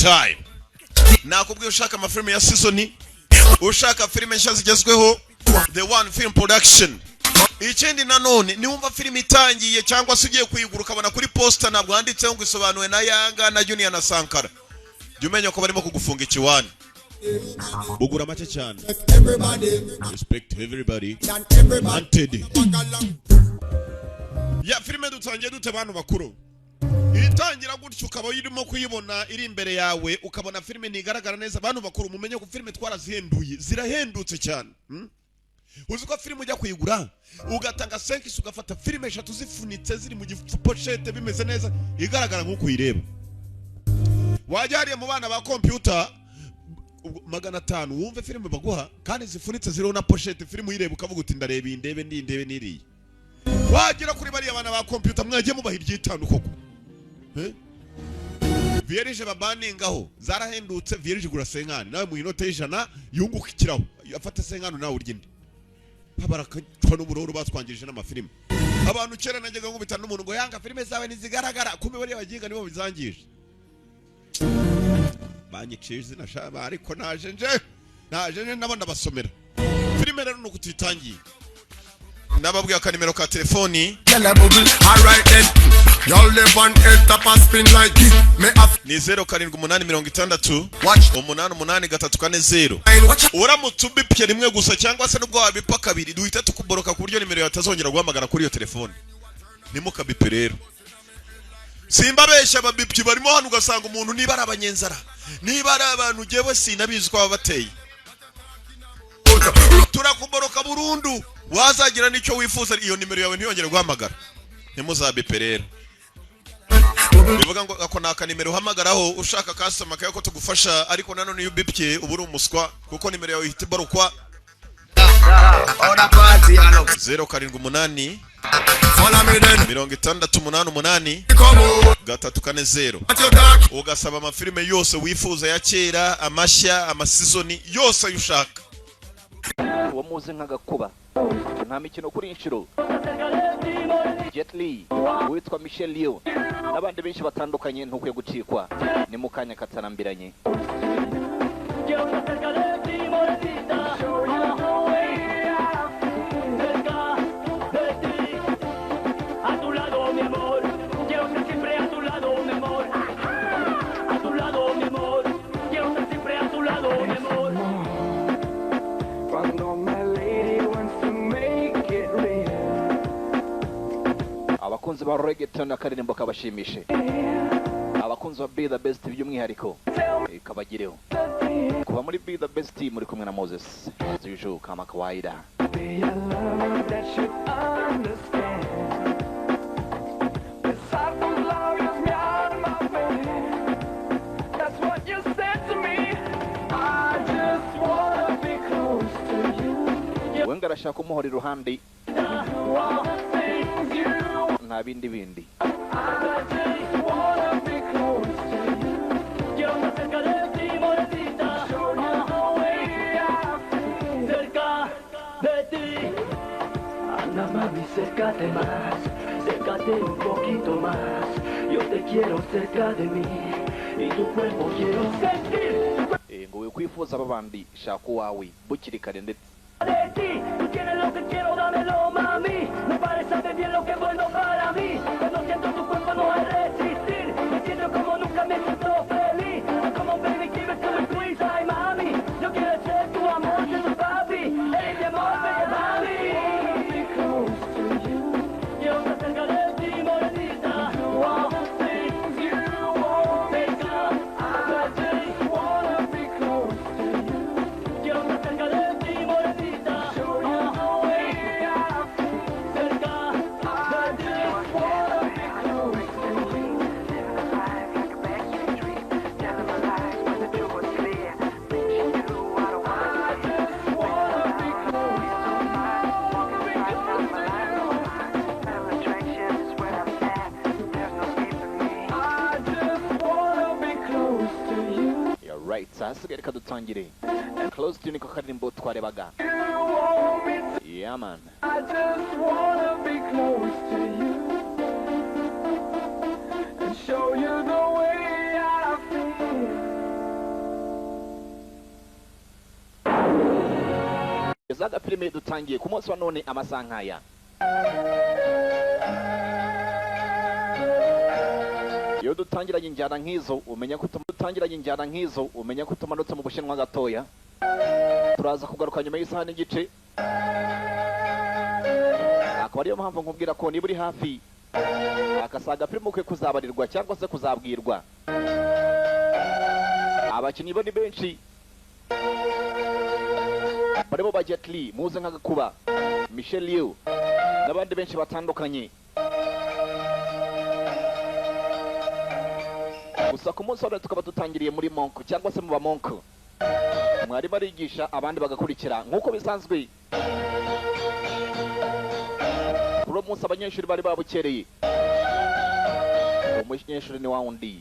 Time. Nakubwiye, ushaka amafilime ya season, ushaka filime nshya zigezweho, The One Film Production. Ikindi nanone, niwumva filime itangiye cyangwa se ugiye kuyigura, ukabona kuri poster ntabwo handitseho ngo isobanuwe na Yanga na Junior na Sankara, jya umenya ko barimo kugufunga ikiwani. Bugura make cyane. Respect everybody. Wanted ya filime dutangiye dute, bantu bakuru? Itangira gutyo, ukaba urimo kuyibona iri imbere yawe, ukabona filime ntigaragara neza. Abantu bakuru, mumenye ko filime twarazihenduye, zirahendutse cyane, Uzi ko filime ujya kuyigura ugatanga 5, ugafata filime eshatu zifunitse, ziri mu gipochette, bimeze neza, igaragara nk'uko uyireba? Wajya hariya mu bana ba kompiyuta, 500, wumve filime baguha kandi zifunitse, ziriho na pochette. Filime uyireba ukavuga uti: "Ndareba iyi, ndebe n'iyi, ndebe n'iriya." Wagera kuri bariya bana ba kompiyuta, mwagiye mubaha iry'itanu koko? Eh? Vierge babaningaho zarahendutse. Vierge igura 50, nawe mu inote y'ijana yunguka ikiraho, afata 50, nawe urya indi. Barakacwa n'ubururu, batwangirije n'amafilime. Abantu kera najyaga nkubita n'umuntu ngo: "Yanga, filime zawe ntizigaragara." Kumbe bariya baginga nibo bizangije, banyiciye izina shaba. Ariko naje nje nabo ndabasomera filime. Rero nuko tuyitangiye, nababwiye akanimero ka telefoni. Gyal a bubble, alright then. Y'all live on head top and spin like it. Me a Ni 078 60 watch 8 8 3 4 0. Watch. Uramutse ubipye rimwe gusa, cyangwa se nubwo wabipa kabiri, duhita tukuboroka ku buryo nimero yawe atazongera guhamagara kuri iyo telefone. Ntimukabipe rero, simbabeshya. Ababipyi barimo hano, ugasanga umuntu, niba ari abanyenzara, niba ari abantu, jyewe sinabizi uko baba bateye, turakuboroka burundu. Wazagira n'icyo wifuza, iyo nimero yawe ntiyongere guhamagara. Ntimuzabipe rero. Bivuga ngo ako ni akanimero uhamagaraho ushaka customer care ko tugufasha. Ariko nanone iyo ubipye uba uri umuswa, kuko nimero yawe ihita ibarukwa. 078 Follow me then. 60 8 8 Come on. 3 4 0. What you talk? Ugasaba amafilime yose wifuza, ya kera, amashya, amaseason yose ayo ushaka. Uwo muzi nk'agakuba, nta mikino kuri iyi nshuro. Jet Li, uwitwa Michelle Yeoh n'abandi benshi batandukanye, ntukwiye gucikwa. Ni mu kanya katarambiranye. Quiero estar cerca de ti, morenita. Cerca de ti. A tu lado, mi amor. Quiero estar siempre a tu lado, mi amor. A tu lado, mi amor. Quiero estar siempre a tu lado, mi amor. Cuando my lady wants to make it real. Abakunzi ba reggaeton, akaririmbo kabashimishe. Abakunzi ba Be The Best by'umwihariko, kabagireho. Kuva muri Be The Best, muri kumwe na Moses, as usual, kama kawaida. Be a lover that should understand. Besar tus labios, mi alma ven. That's what you said to me. I just wanna be close to you. We ngo arashaka kumuhora iruhande. Do all the things you Nta bindi bindi. I just wanna be close to you. Quiero estar cerca de ti, morenita. Show you the way I feel. Cerca de ti. Anda, mami, acércate más. Acércate un poquito más. Yo te quiero cerca de mí. Y tu cuerpo quiero sentir. Ngo wikwifuza abandi, shaka uwawe bukiri kare ndetse. De ti, tú tienes lo que quiero, dámelo, mami. Me parece saber bien lo que es bueno para mí. Cuando siento tu cuerpo no hay resistir. Me siento como nunca, me siento feliz. Como baby, give it to me, please. Ay, mami, yo quiero ser tu amor, ser tu papi. Eres mi amor, baby, mami. Be close to you. Quiero estar cerca de ti, morenita. Do all the things you want me to. I just wanna be close to you. Quiero estar cerca de ti, morenita. Show you the way I feel. Cerca I de ti. just wanna be close to you. I just wanna be close to you. Be close to you. I just wanna be close to you. Yeah, right, ahasigaye reka dutangire. Close to, niko karirimbo twarebaga. You want me to. Yeah, man. I just wanna be close to you and show you the way I feel. Zaga filime dutangiye ku munsi wa none amasaha nkaya. Iyo dutangiranye injyana nk'izo umenya ko dutangiranye injyana nk'izo umenya ko tumanutse mu Bushinwa gatoya. Turaza kugaruka nyuma y'isaha n'igice. Akaba ariyo mpamvu nkubwira ko niba uri hafi akasaga filime ukwiye kuzabarirwa cyangwa se kuzabwirwa. Abakinnyi bo ni benshi barimo ba Jet Li, muze nk'agakuba, Michelle Yeoh n'abandi benshi batandukanye. Gusa ku munsi wa none tukaba dutangiriye muri monk cyangwa se mu bamonk. Mwarimu arigisha abandi bagakurikira nk'uko bisanzwe. Kuri uwo munsi abanyeshuri bari babukereye. Umunyeshuri ni wa wundi.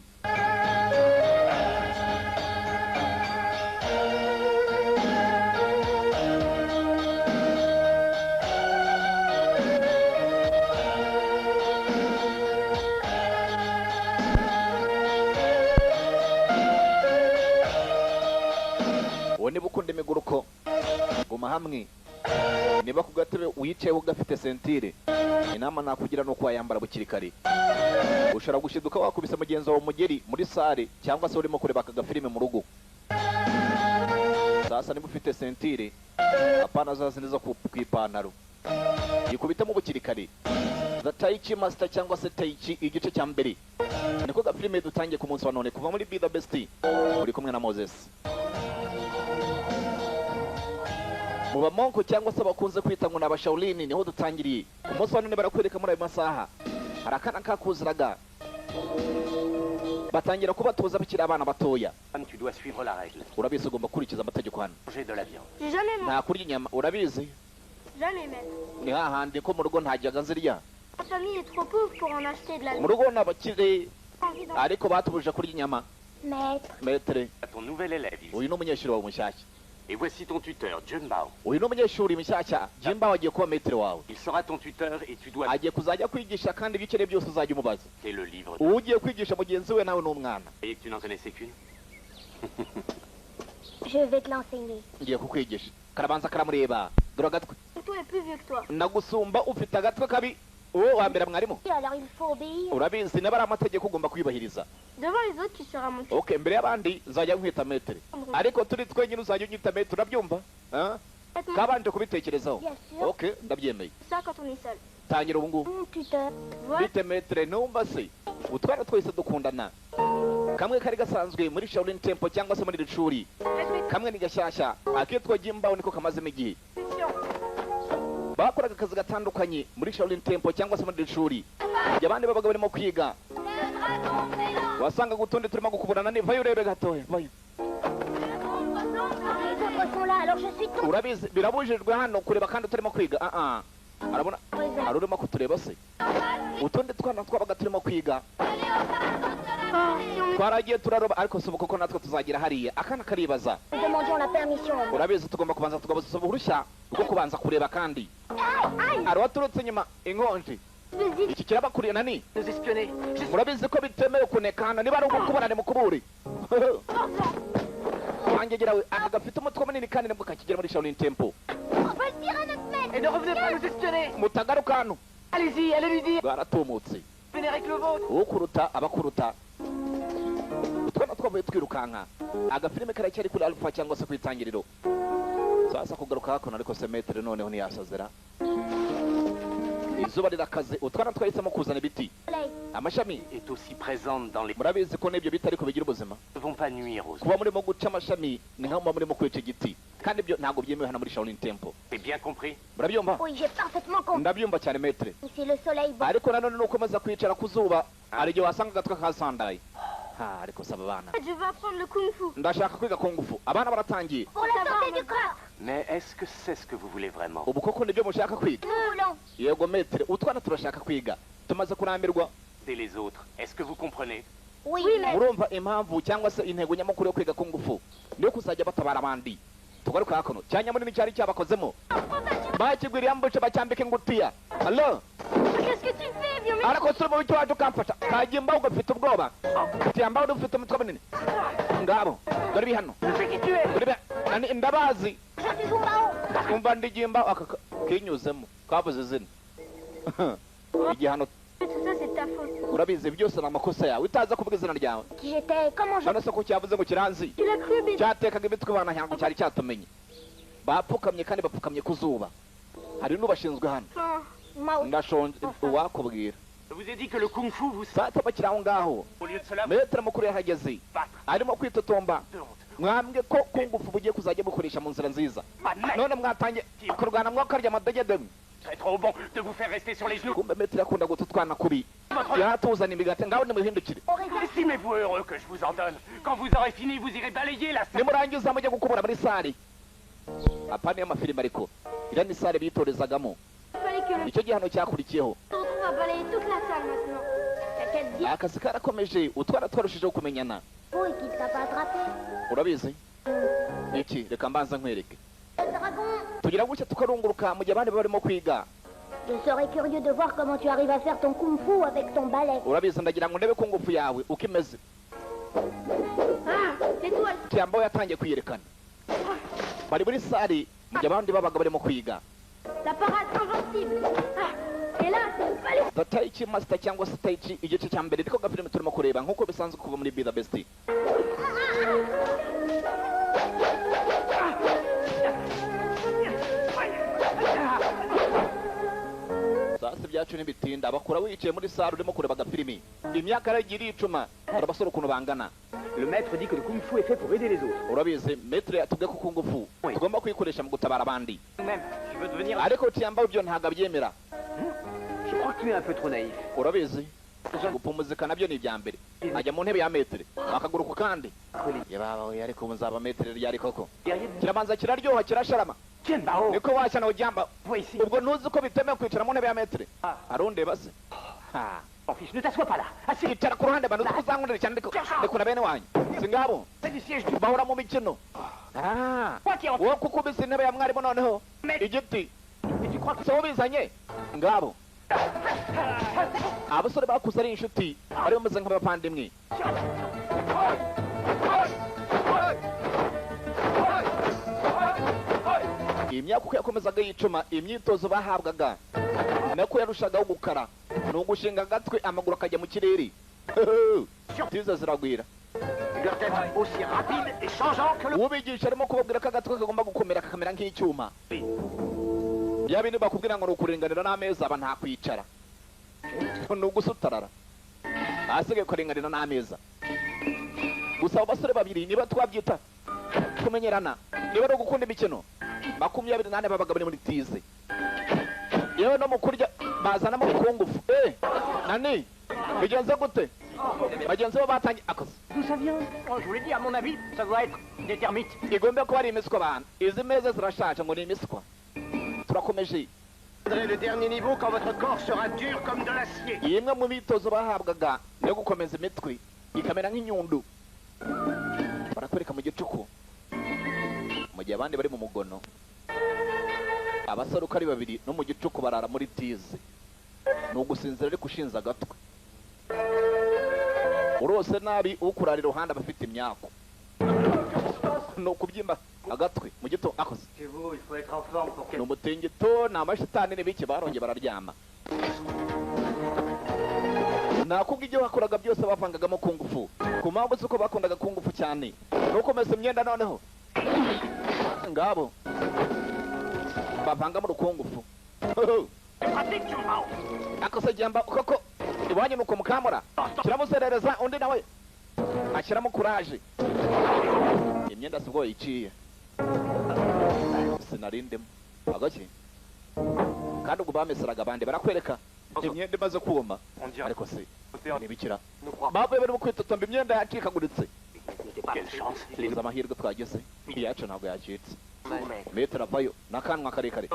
Niba ukunda imiguruko guma hamwe, niba ku gatebe wicayeho ugafite sentire, inama nakugira nuko wayambara bukiri kare. Ushobora gushiduka wakubise mugenzi wawe umugeri muri sare cyangwa se urimo kureba aka gafilime mu rugo. Sasa niba ufite sentire, apana za zindi zo ku ipantaro, yikubitemo bukiri kare. The Tai Chi Master cyangwa se Tai Chi igice cya mbere niko gafilime dutangiye ku munsi wa none kuva muri Be The Best. Uri kumwe na Moses. Mu bamonko cyangwa se bakunze kwita ngo n'abashaolin niho dutangiriye. Ku munsi wa none barakwereka muri ayo masaha hari akana kakuziraga batangira kubatoza bakiri abana batoya. Tu dois suivre la règle. Urabizi ugomba gukurikiza amategeko hano. Manger de la viande. J'ai jamais mangé. Nta kurya inyama urabizi. Jamais maître. Ni hahandi ko mu rugo ntajyaga nzirya. Ma famille est trop pauvre pour en acheter de la Mu rugo n'abakire envie d'en ariko batubujije kurya inyama. Maître. Maître, Ton nouvel élève ici. uyu ni umunyeshuri wawe mushyashya. Et voici ton tuteur, Junbao. Uyu ni umunyeshuri mushyashya, Jimba agiye kuba maître wawe. Il sera ton tuteur et tu dois Agiye kuzajya kwigisha kandi ibyo ukeneye byose uzajya umubaza. et le livre. Uwo ugiye kwigisha mugenzi we nawe ni umwana. Et que tu n'en connaissais qu'une. Je vais te l'enseigner. Ngiye kukwigisha. Karabanza karamureba. Dore agatwe. Toi est plus vieux que toi. Nagusumba ufite agatwe kabi. Uwo wa mbere mwarimu. Alors il faut obéir. Urabizi niba ari amategeko ugomba kuyubahiriza. Devant les autres, tu seras mon tuteur. Okay, mbere y'abandi nzajya nkwita maître. Ariko turi twenyine uzajya unyita maître, urabyumva? Hein? Kabanje kubitekerezaho. Bien sûr. Okay, ndabyemeye. Ça quand on est seul. Tangira ubu ngubu. Mon tuteur. Voilà. Bite maître, numva se utwana twese dukundana. Kamwe kari gasanzwe muri Shaolin Temple cyangwa se muri iri shuri. Kamwe ni gashyashya akitwa Jimbaho niko kamazemo igihe. Bakoraga akazi gatandukanye muri Shaolin Temple cyangwa se muri iri shuri. Abandi babaga barimo kwiga. Wasangaga utundi turimo gukuburana ni vayo urebe gatoya vayo. Les autres sont là, alors je suis ton Urabizi birabujijwe hano kureba kandi utarimo kwiga. Ah ah. Arabona voisin. arurimo kutureba se. Utundi twana twabaga turimo kwiga. Oh, si on Twaragiye turaroba ariko si ubu koko natwe tuzagira hariya. Akana karibaza. nous demandions la permission. Urabizi tugomba kubanza tugasaba uruhushya rwo kubanza kureba kandi. Hari uwaturutse inyuma inkonji. Vas-y. Iki kirabakuriye nani? Nous espionner. Je Murabizi ko bitemewe kunekana niba ari ugukubana mukubure. Wangegera we aka gafite umutwe munini kandi nibwo kakigera muri Shaolin Temple. On va le dire à notre maître. Et ne revenez pas nous espionner. Mutagaruka hano. Allez-y, allez lui dire. Bwaratumutse. Venez avec le vôtre. Ukuruta abakuruta. Utwana twavuye twirukanka. Agafilime karacyari kuri Alpha cyangwa se ku itangiriro. Sasa kugaruka hakuno ariko se maître noneho ntiyasazera. Izuba rirakaze utwana twahisemo kuzana ibiti. Soleil. Amashami Est aussi présente dans les. murabizi ko n'ibyo biti ariko bigira ubuzima. Ne vont pas nuire aux autres. Kuba murimo guca amashami ni nkaho muba murimo kwica igiti. Kandi ibyo ntabwo byemewe hano muri Shaolin Temple. C'est bien compris. Murabyumva? Oui, j'ai parfaitement compris. Ndabyumva cyane maître. C'est le soleil bon. Ariko nanone nukomeza kwicara ku zuba hari igihe wasanga agatwe kasandaye. Ha, ariko saba abana. Je veux apprendre le kung-fu. Ndashaka kwiga kung fu. Abana baratangiye. Pour la santé du corps. Mais est-ce que c'est ce que vous voulez vraiment? Ubu koko nibyo mushaka kwiga? Nous voulons. Yego maître, utwana turashaka kwiga. Tumaze kurambirwa. Et les autres, est-ce que vous comprenez? Oui, maître. Murumva impamvu cyangwa se intego nyamukuru yo kwiga kung fu niyo kuzajya batabara abandi. Tugaruka hakuno. Cyanya munini cyari cyabakozemo. Bakigwiriye ambuce bacyambika ingutiya. Allo? Qu'est-ce que tu fais, vieux Ariko suri mu biki waje ukamfasha? Kagimba ugafite ubwoba. Kiyamba ufite umutwe munini. Ngabo. Dore ibi hano. Je sais qui tu es. Dore ibi. Nani ndabazi. Je suis Jumbao. Umva ndigimba aka kinyuzemo kabuze izina. Igihano. Tout ça, c'est ta faute. Urabizi byose ni amakosa yawe utaza kuvuga izina ryawe. Qui j'étais, comment je... None se ko cyavuze ngo kiranzi? Tu l'as cru, bébé. Cyatekaga imitwe bana ntabwo cyari cyatumenye. Bapfukamye kandi bapfukamye ku zuba. Hari n'ubashinzwe hano. Moi aussi. Ndashonje uwakubwira. Je vous ai dit que le kung-fu vous... Sasa bakiri aho ngaho. Au lieu de cela, vous Metero mukuru yahageze. battre. Arimo kwitotomba. De honte. Mwambwe ko kungufu bugiye kuzajya bukoresha mu nzira nziza. None mwatangiye kurwana mwakarya amadegede. C'est trop bon de vous faire rester sur les genoux. Kumbe metero akunda gututwana kubi. Yaratuzana imigati ngaho nimuhindukire. Estimez-vous heureux que je vous en donne. Quand vous aurez fini, vous irez balayer la salle. Nimurangiza mujye gukubura muri sare. Apa niyo mafilime ariko. Iriya ni sare bitorezagamo. Fallait que le Icyo gihano cyakurikiyeho. se retrouve à balayer toute la salle maintenant. T'as qu'à te dire Akazi karakomeje utwana twarushijeho kumenyana. et qu'il t'a pas attrapé. Urabizi? Iki reka mbanza nkwereke. Le dragon. Tugira gutya tukarunguruka mu gihe abandi barimo kwiga. Je serais curieux de voir comment tu arrives à faire ton kung-fu avec ton balai. Urabizi ndagira ngo ndebe kungufu yawe uko imeze. Ah, c'est toi. Cyambaho yatangiye kwiyerekana. Bari muri sare mu gihe abandi babaga barimo kwiga. La parade invincible. Ah, et là, c'est le balai. The Tai Chi Master cyangwa se Tai Chi igice cya mbere niko gafilime turimo kureba nk'uko bisanzwe kuva muri Be The Best. Sasa ibyacu ntibitinda bakura wicaye muri sare urimo kureba agafilimi. Imyaka yaragiye iricuma hari abasore ukuntu bangana. Le maître dit que le kung-fu est fait pour aider les autres. Urabizi maître yatubwiye ko kungufu tugomba kuyikoresha mu gutabara abandi. Nous-mêmes, tu veux devenir... Ariko Tiamba ibyo ntabwo abyemera. Je crois que tu es un peu trop naïf. Urabizi gupumuzika nabyo ni ibya mbere. Ajya mu ntebe ya metere akaguruka kandi yababa we ariko ubu nzaba metere ryari koko. Kirabanza kiraryoha kirasharama. Tiens, Bao, Niko washyana ujyamba. vois ici. Ubwo ntuzi ko bitemewe kwicara mu ntebe ya metere. Arundeba se. Ha. T'en fiche, ne t'assois pas là. Assieds. Icara ku ruhande bantu uzankundira cyane ariko ndikuna bene wanyu. Singabo C'est du siège du... bahora mu mikino. Ah. Toi qui en... Wowe kukubise intebe ya mwarimu noneho igiti. Et tu crois que... Se ubizanye ngabo. Abasore bakuze ari inshuti bari bameze nk'abavandimwe. Imyaka uko yakomezaga yicuma imyitozo bahabwaga nako yarushagaho gukara ni ugushinga agatwe amaguru akajya mu kirere. Tiza ziragwira. Il doit être aussi rapide et changeant que le... Ubigisha arimo kubabwira ko agatwe kagomba gukomera kakamera nk'icyuma. Bya bindi bakubwira ngo ni ukuringanira n'ameza aba nta kwicara ni ugusutarara ahasigaye kuringanira n'ameza. Gusa abo basore babiri niba twabyita kumenyerana niba ari ugukunda imikino 24 babaga bari muri tize. Yewe no mu kurya bazanamo ubukungufu. Nani bigenze gute? Bagenzi bo batangiye akazi. D'où ça vient? Oh, je vous l'ai dit, à mon avis, ça doit être des termites. Igomba kuba ari imiswa abantu. Izi meza zirashaje ngo ni imiswa. Turakomeje. Le dernier niveau quand votre corps sera dur comme de l'acier. Imwe mu myitozo bahabwaga yo gukomeza imitwe ikamera nk'inyundu. Barakwereka mu gicuku mu gihe abandi bari mu mugono. Abasore uko ari babiri no mu gicuku barara muri tize. Ni ugusinzira ariko ushinze agatwe. Urose nabi ukurara iruhande abafite imyako. Ni ukubyimba agatwe mu gito akoze. C'est vous, il faut être en forme pour Ni umutingito ni amashitani n'ibiki barongeye bararyama. Nakubwo ibyo bakoraga byose bavangagamo kungufu. Ku mpamvu z'uko bakundaga kungufu cyane. Nukomeza imyenda noneho. Ngabo bavangamo urukungufu. Pratique, Bao. Akose jyamba koko iwanyu nuko mukamura. Kiramuserereza undi nawe ashyiramo kuraje. Imyenda sibwo yiciye. Sinarindemo. Agaki? Kandi ubwo bameseraga abandi barakwereka imyenda imaze kuma. On dirait Ariko se ntibikira. nous croire. Bavuye barimo kwitotomba imyenda yacikaguritse. Quelle chance. Les Uzi amahirwe twagize iyacu ntabwo yacitse. Metero avayo n'akanwa karekare.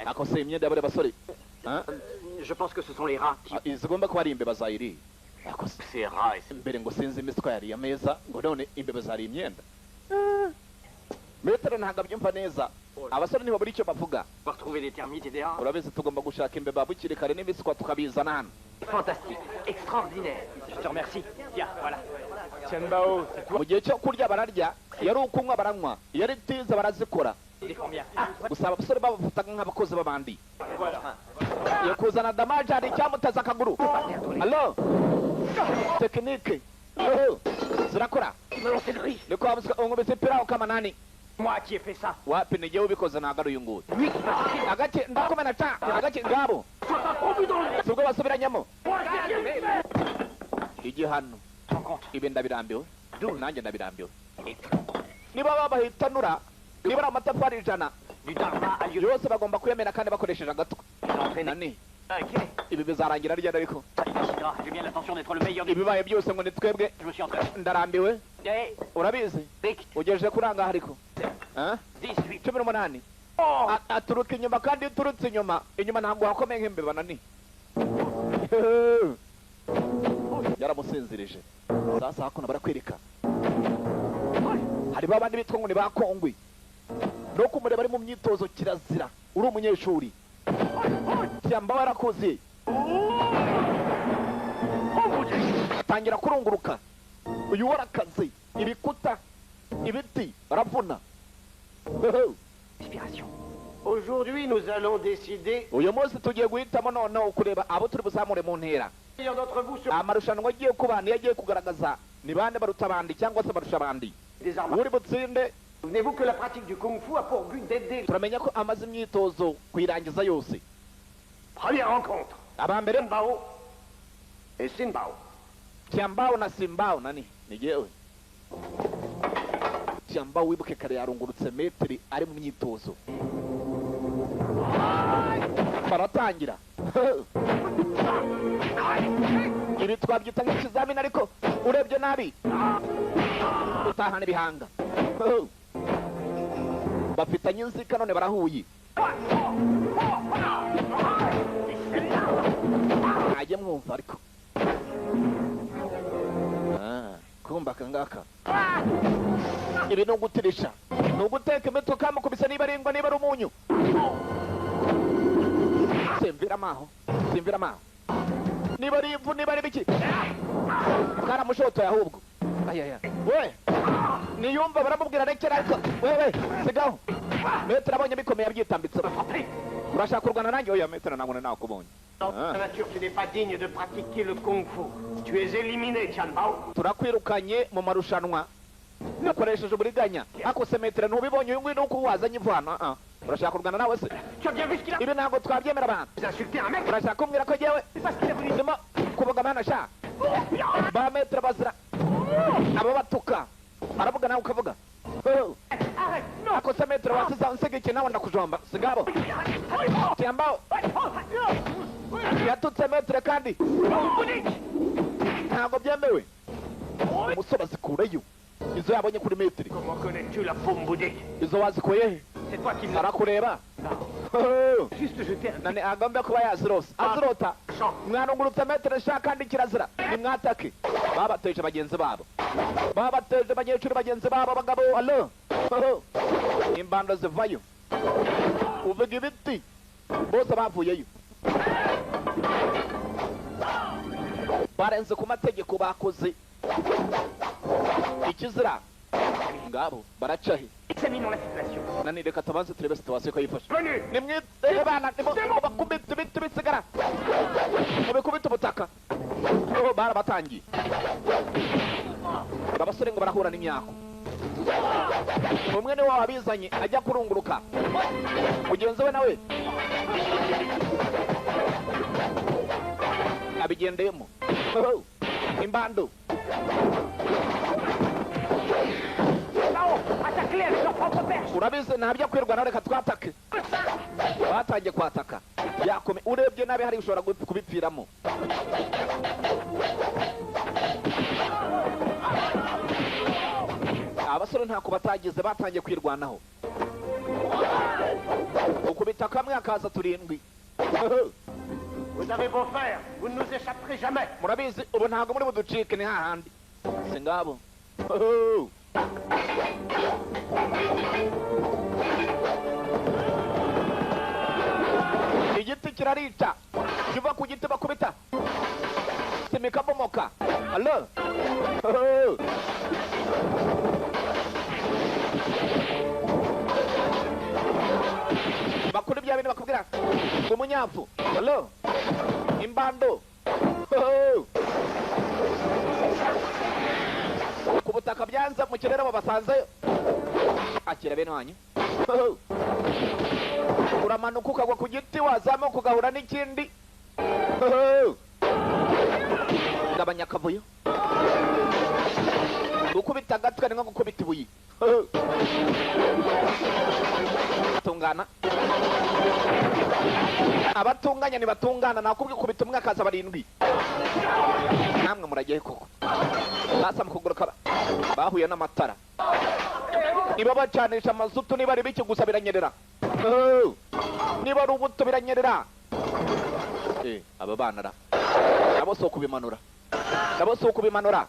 Ako se imyenda y'abari basore. Ah? Je pense que ce sont les rats qui... Izigomba kuba ari imbeba zayiriye. Ako se Ces rats et ces... mbere ngo sinzi imiswa yariye ameza ngo none imbeba zariye imyenda. Metero ntabwo abyumva neza. Abasore ntibabura icyo bavuga. On va retrouver des termites et des rats. Urabizi tugomba gushaka imbeba bukiri kare n'imiswa tukabizana hano. Fantastique, extraordinaire. Je te remercie. Tiens, voilà. Tiens, Bao, c'est toi. Mu gihe cyo kurya bararya, yari ukunywa baranywa, yari tiza barazikora. Gusa abasore babafataga nk'abakozi b'abandi. Yo kuzana damaje hari icyamuteza akaguru. Allo tekinike zirakora. Niko wabuze ipira ukamanani. Wapi ni jyewe ubikoze ntabwo ari uyu nguyu. Agace ndakomena ca agace ngabo. Subwo basubiranyemo. Igihano. Ibi ndabirambiwe. Nanjye ndabirambiwe. Niba babahitanura niba ari amatafari 100 yose bagomba kuyamena kandi bakoresheje agatwe. Nani? Ibi bizarangira ryari ariko? Ibibaye byose ngo ni twebwe. Ndarambiwe. Urabizi? Ugejeje kuranga ariko. 18. Aturuka inyuma kandi uturutse inyuma. Inyuma ntabwo hakomeye nk'imbeba nani. Yaramusinzirije. Sasa hakuno barakwereka. Hari babandi bitwa ngo ni bakongwe. No kumureba ari mu myitozo kirazira. Uri umunyeshuri. Cyamba warakoze. Atangira kurunguruka. Uyu warakaze ibikuta ibiti baravuna. Aujourd'hui nous allons décider. Uyu munsi tugiye guhitamo noneho kureba abo turi buzamure mu ntera. Amarushanwa agiye kuba niyo agiye kugaragaza ni bande baruta abandi cyangwa se barusha abandi. Uri butsinde. Souvenez-vous que la pratique du kung-fu a pour but d'aider. Turamenya ko amaze imyitozo kuyirangiza yose. Première rencontre. Abambere Bao et Sinbao. Tiambao na Simbao nani? Ni jewe. Tiambao wibuke kare yarungurutse metri ari mu myitozo. Baratangira. Ibi twabyita nk'ikizamini ariko urebye nabi utahana ibihanga. Bafitanye inzika none barahuye. Ajye mwumva ariko. Kumba kangaka. Ibi no gutirisha. No guteka imitwe kamukubise niba ari ingwa niba ari umunyu. Simvira amaho. Simvira amaho. Niba ari ivu niba ari biki. Karamushotoye ahubwo. Ayaya. We. Niyumva baramubwira rekera ariko wewe sigaho. Metero abonye bikomeye abyitambitse. Urashaka kurwana nanjye? Oya metero ntabwo nakubonye. Nature, tu n'es pas digne de pratiquer le kung-fu. Tu es éliminé, Tian Bao. Turakwirukanye mu marushanwa. Nakoresheje uburiganya. Ako se metero ntubibonye uyu nguyu nuko wazanye ivana. Urashaka kurwana nawe se? Ibi ntabwo twabyemera abantu. Urashaka kumbwira ko jyewe ndimo kubogamana sha. Ba metero bazira. Abo batuka. Aravuga nawe ukavuga. Ako se metero wasiza unsegeke nawe ndakujomba. Sigabo. Tian Bao. Yatutse metero kandi ntabwo byemewe. Umusore azikureyo izo yabonye kuri metero. Izo wazikuye he? Arakureba. Nani agomba kuba yazirose. Azirota. Mwarungurutse metero sha kandi kirazira. Nimwatake. Babateje bagenzi babo. Babateje abanyeshuri bagenzi babo abagabo. Allo. Imbando zivayo. Uvuga ibiti. Bose bavuyeyo. Barenze ku mategeko bakoze ikizira. Ngabo baraca he? Nani reka tubanze turebe situation ko yifashe. Nimwitehe bana bakubita ibiti bisigara. Mubikubita ubutaka. Barabatangiye. Abasore ngo barahura n'imyako. Umwe ni wabizanye ajya kurunguruka. Mugenzi we nawe abigendeyemo. Imbando. Urabizi ntabyo kwirwana reka twatake. Batangiye kwataka. Yakome urebye nabi hari ushobora kubipfiramo. Abasore ntako batagize batangiye kwirwanaho. Ukubita kamwe akaza turindwi. Vous avez beau faire, vous ne nous échapperez jamais. Murabizi ubu ntabwo muri buducike ni hahandi. Singabo. Igiti kirarica. Kiva ku giti bakubita. Simika bomoka. Allo. Umunyafu. Hello. Imbando. Ho. Ku butaka byanze mu kirere babasanzeyo. Akira bene wanyu. Ho. Uramanuka ukagwa ku giti wazamuka ugahura n'ikindi. Ho. Gabanya akavuyo. Gukubita agatwe ni nko gukubita ibuye. Tungana. Abatunganya nibatungana nakubwi kubita umwe akaza barindwi. Namwe muragiye koko. Basa mukuguruka bahuye n'amatara. Niba bacanisha amazutu niba ari biki gusa biranyerera. Niba ari ubuto biranyerera. Aba bana ra. Nabo so kubimanura. Nabo so kubimanura.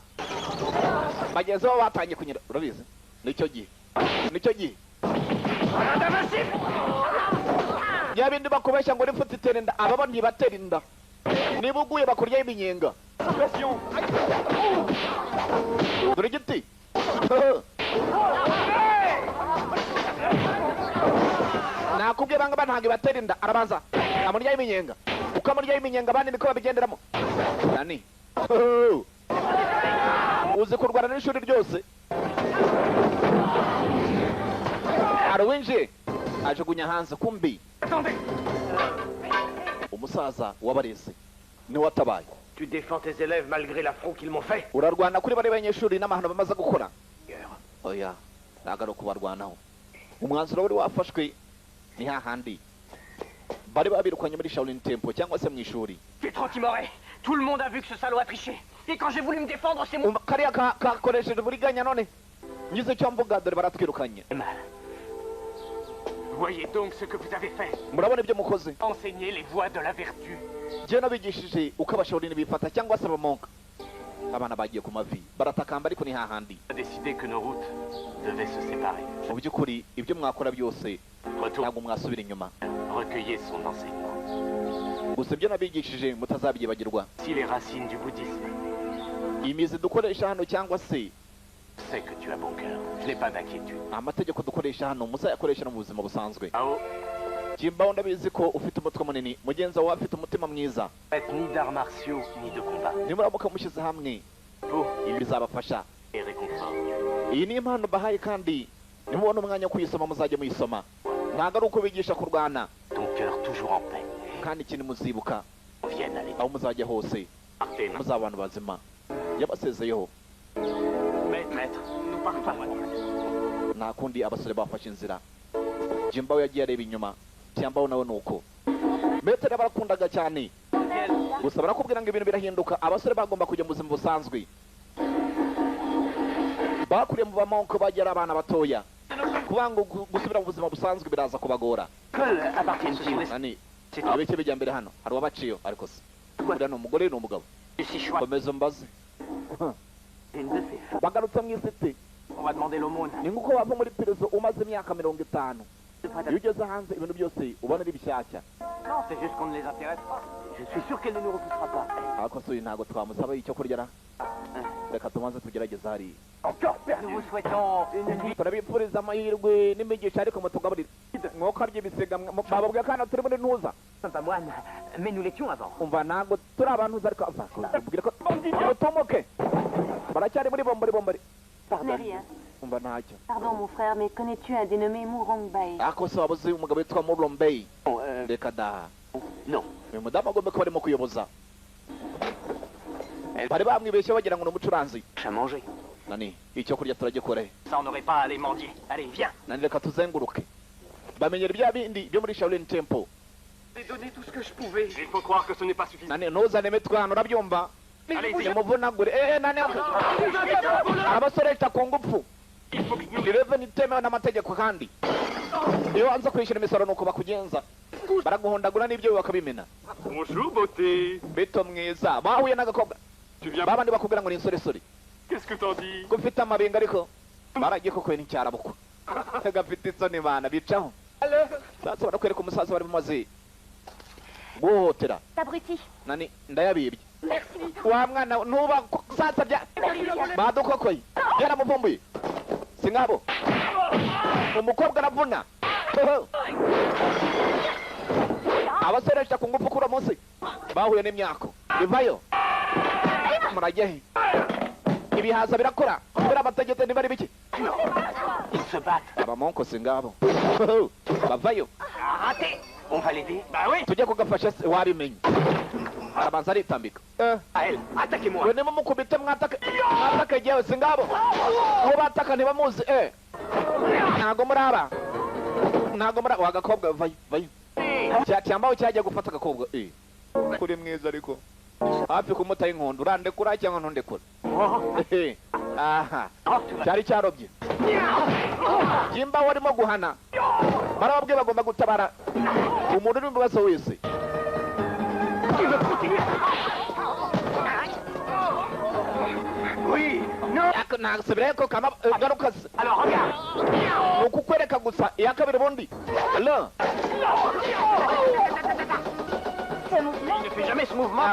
Bagezeho batangiye kunyera urabizi. Nicyo gihe. Nicyo gihe. Yabindi bakubesha ngo rifuti itera inda ababa ntibatera inda. Niba uguye bakurya iminyenga. Dore igiti. Nakubwiye banga ntabwo ibatera inda arabanza amurya iminyenga. Uko amurya iminyenga abandi niko babigenderamo. Nani? Uzi kurwana n'ishuri ryose. Arawinjiye ajugunya hanze kumbi. Umusaza wabareze niwe watabaye. Tu défends tes élèves malgré l'affront qu'ils m'ont fait. Urarwana kuri bari banyeshuri n'amahano bamaze gukora. Oya, ntabwo kubarwanaho. Umwanzuro wari wafashwe ni hahandi bari babirukanye muri Shaolin Temple cyangwa se mu ishuri. C'est trop timoré. Tout le monde a vu que ce salaud a triché. Et quand j'ai voulu me défendre, c'est moi. Kariya kakoresheje uburiganya none. Ngize icyo mvuga dore baratwirukanye. Voyez donc ce que vous avez fait. Murabona ibyo mukoze. Enseignez les voies de la vertu. Jye nabigishije uko abashaolin bifata cyangwa se abamonka. Abana bagiye ku mavi baratakamba ariko ni hahandi. Décidé que nos routes devaient se séparer. Mu by'ukuri ibyo mwakora byose ntabwo mwasubira inyuma. Recueillez son enseignement. Gusa ibyo nabigishije mutazabyibagirwa. Si les racines du bouddhisme. Imizi dukoresha hano cyangwa se sais que tu as bon cœur. Je n'ai pas d'inquiétude. Amategeko dukoresha hano muzayakoresha no mu buzima busanzwe. Jimbaho ndabizi ko ufite umutwe munini, mugenzi wawe afite umutima mwiza. Ni d'arts martiaux ni de combat. Nimuramuka mushyize hamwe ibi bizabafasha. Iyi ni impano bahaye kandi nimubona umwanya wo kuyisoma muzajye muyisoma. Ntabwo ari uko bigisha kurwana. Ton cœur toujours en paix. Kandi ikintu muzibuka aho muzajya hose muzaba abantu bazima. Yabasezeyeho. Nta kundi abasore bafashe inzira. Jimbaho yagiye areba inyuma, Cyambaho nawe nuko. Metero barakundaga cyane. Gusa barakubwira ngo ibintu birahinduka, abasore bagomba kujya mu buzima busanzwe. Bakuriye mu bamonko bagera abana batoya. Kubanga gusubira mu buzima busanzwe biraza kubagora. Nani abeke bijya mbere hano, hari wabaciyo ariko se. Uriya ni umugore ni umugabo. Komeza mbaze. Bagarutse mu isiti. Ni nkuko wava muri prison umaze imyaka 50. Iyo ugeze hanze ibintu byose ubona ari bishyashya. Ariko se uyu ntabwo twamusaba icyo kurya ra. Reka tubanze tugerageze hariya. Turabifuriza amahirwe n'imigisha ariko mutugaburire. Mwuka ry'ibisiga bababwiye ko hano turi muri ntuza. Umva ntabwo turi abantu ariko ubwira ko mutumuke. Baracyari muri bombori bombori. Umva ntacyo. Pardon mon frère, mais connais-tu un dénommé Murong Bay? Ako se waba uzi umugabo witwa Murong Bay? Reka da. No. Uyu mudamu agomba kuba arimo kuyoboza. Bari bamwibeshye bagira ngo ni umucuranzi. Nani, icyo kurya turagikore. Ça on n'aurait pas à aller mendier. Allez, viens. Nani reka tuzenguruke. Bamenyera bya bindi byo muri Shaolin Temple. J'ai donné tout ce que je pouvais. Il faut croire que ce n'est pas suffisant. Nani ntuzane imitwe hano urabyumva. Nimuvunagure. Nani abasoresha ku ngufu. Revenue itemewe n'amategeko kandi. Iyo wanze kwishyura imisoro nuko bakugenza. Baraguhondagura n'ibyo bakabimena. Bonjour beauté. Bito mwiza. Bahuye n'agakobwa. Babandi bakubwira ngo ni insoresore. Qu'est-ce que t'en dis? Ko mfite amabinga ariko baragiye koko ni cyarabukwa. Gafite isoni bana bicaho. Sasa barakwereka umusaza bari mumaze guhohotera. Abruti. Nani ndayabibye. Wa mwana ntuba sasa bya badukokoye. Yaramuvumbuye. Singabo. Umukobwa aravuna. Abasoresha ku ngufu kuri munsi bahuye n'imyako ivayo murajye he? Ibihaza birakora kubera amategeko niba ari biki. Abamonko si ngabo bavayo. Tujye kugafasha wabimenye. Arabanza aritambika. We nimumukubite mwatake mwatake jewe si ngabo aho bataka ntibamuzi. Ntago muraba, ntago muraba wagakobwa vayo vayo. Cyambaho cyagiye gufata agakobwa. Kuri mwiza ariko hafi kumutaye inkondo urandekura cyangwa ntundekura. Aha cyari cyarobye Jimba warimo guhana barababwiye bagomba gutabara umuntu uri mu bibazo wese. Nasubirayo ko kama garuka. Ni ukukwereka gusa iya kabiri ubundi.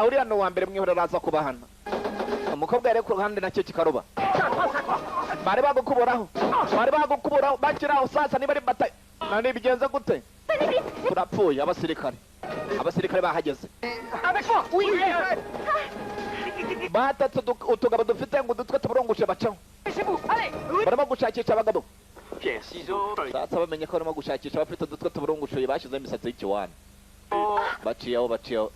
Uriya ni uwa mbere mwihorera araza kubahana. Umukobwa yari ku ruhande nacyo kikaroba. Bari bagukuburaho, bari bagukuburaho bakiraho sasa niba ari bata nani bigenza gute? Turapfuye abasirikare. Abasirikare bahageze. Batatse utugabo dufite ngo udutwe tuburungushe bacaho. Barimo gushakisha abagabo. Sasa bamenye ko barimo gushakisha abafite udutwe tuburungushe bashyizeho imisatsi y'ikiwani. Baciyeho baciyeho.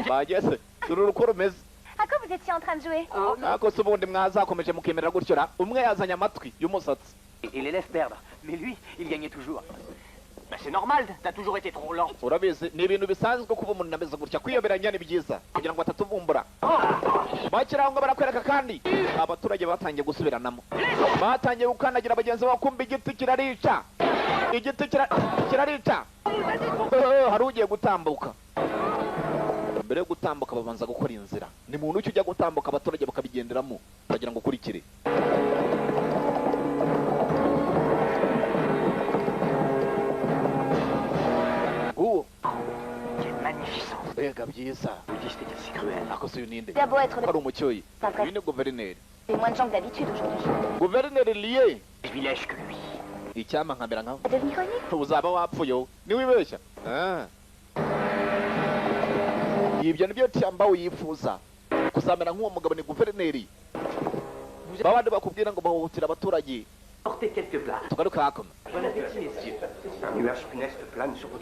Bageze dore uko rumeze. À quoi vous étiez en train de jouer? Ako se ubundi mwazakomeje mukemera gutyo ra? Umwe yazanye amatwi y'umusatsi. Et l'élève perdre, mais lui, il gagnait toujours. Bah c'est normal, t'as toujours été trop lent. Urabizi, ni ibintu bisanzwe kuba umuntu ameze gutya, kwiyoberanya ni byiza kugira ngo atatuvumbura. Bakiraho ngo barakwereka kandi abaturage batangiye gusubiranamo. Batangiye gukandagira bagenzi babo kumva igiti kirarica. Igiti kirarica. Hari ugiye gutambuka. Mbere yo gutambuka babanza gukora inzira. Ni muntu ujya gutambuka abaturage bakabigenderamo bagira ngo ukurikire. Uwo mbega byiza. Ako se uyu ninde? Ari umucyoyi. Uyu ni guverineri. Guverineri liye. Icyampa nkamera nkawe. Uzaba wapfuye wowe. Niwibeshya. Ibyo nibyo Tiambaho yifuza kuzamera nk'uwo mugabo ni guverineri. Babandi bakubwira ngo bahohotera abaturage. Tugaruka hakuno.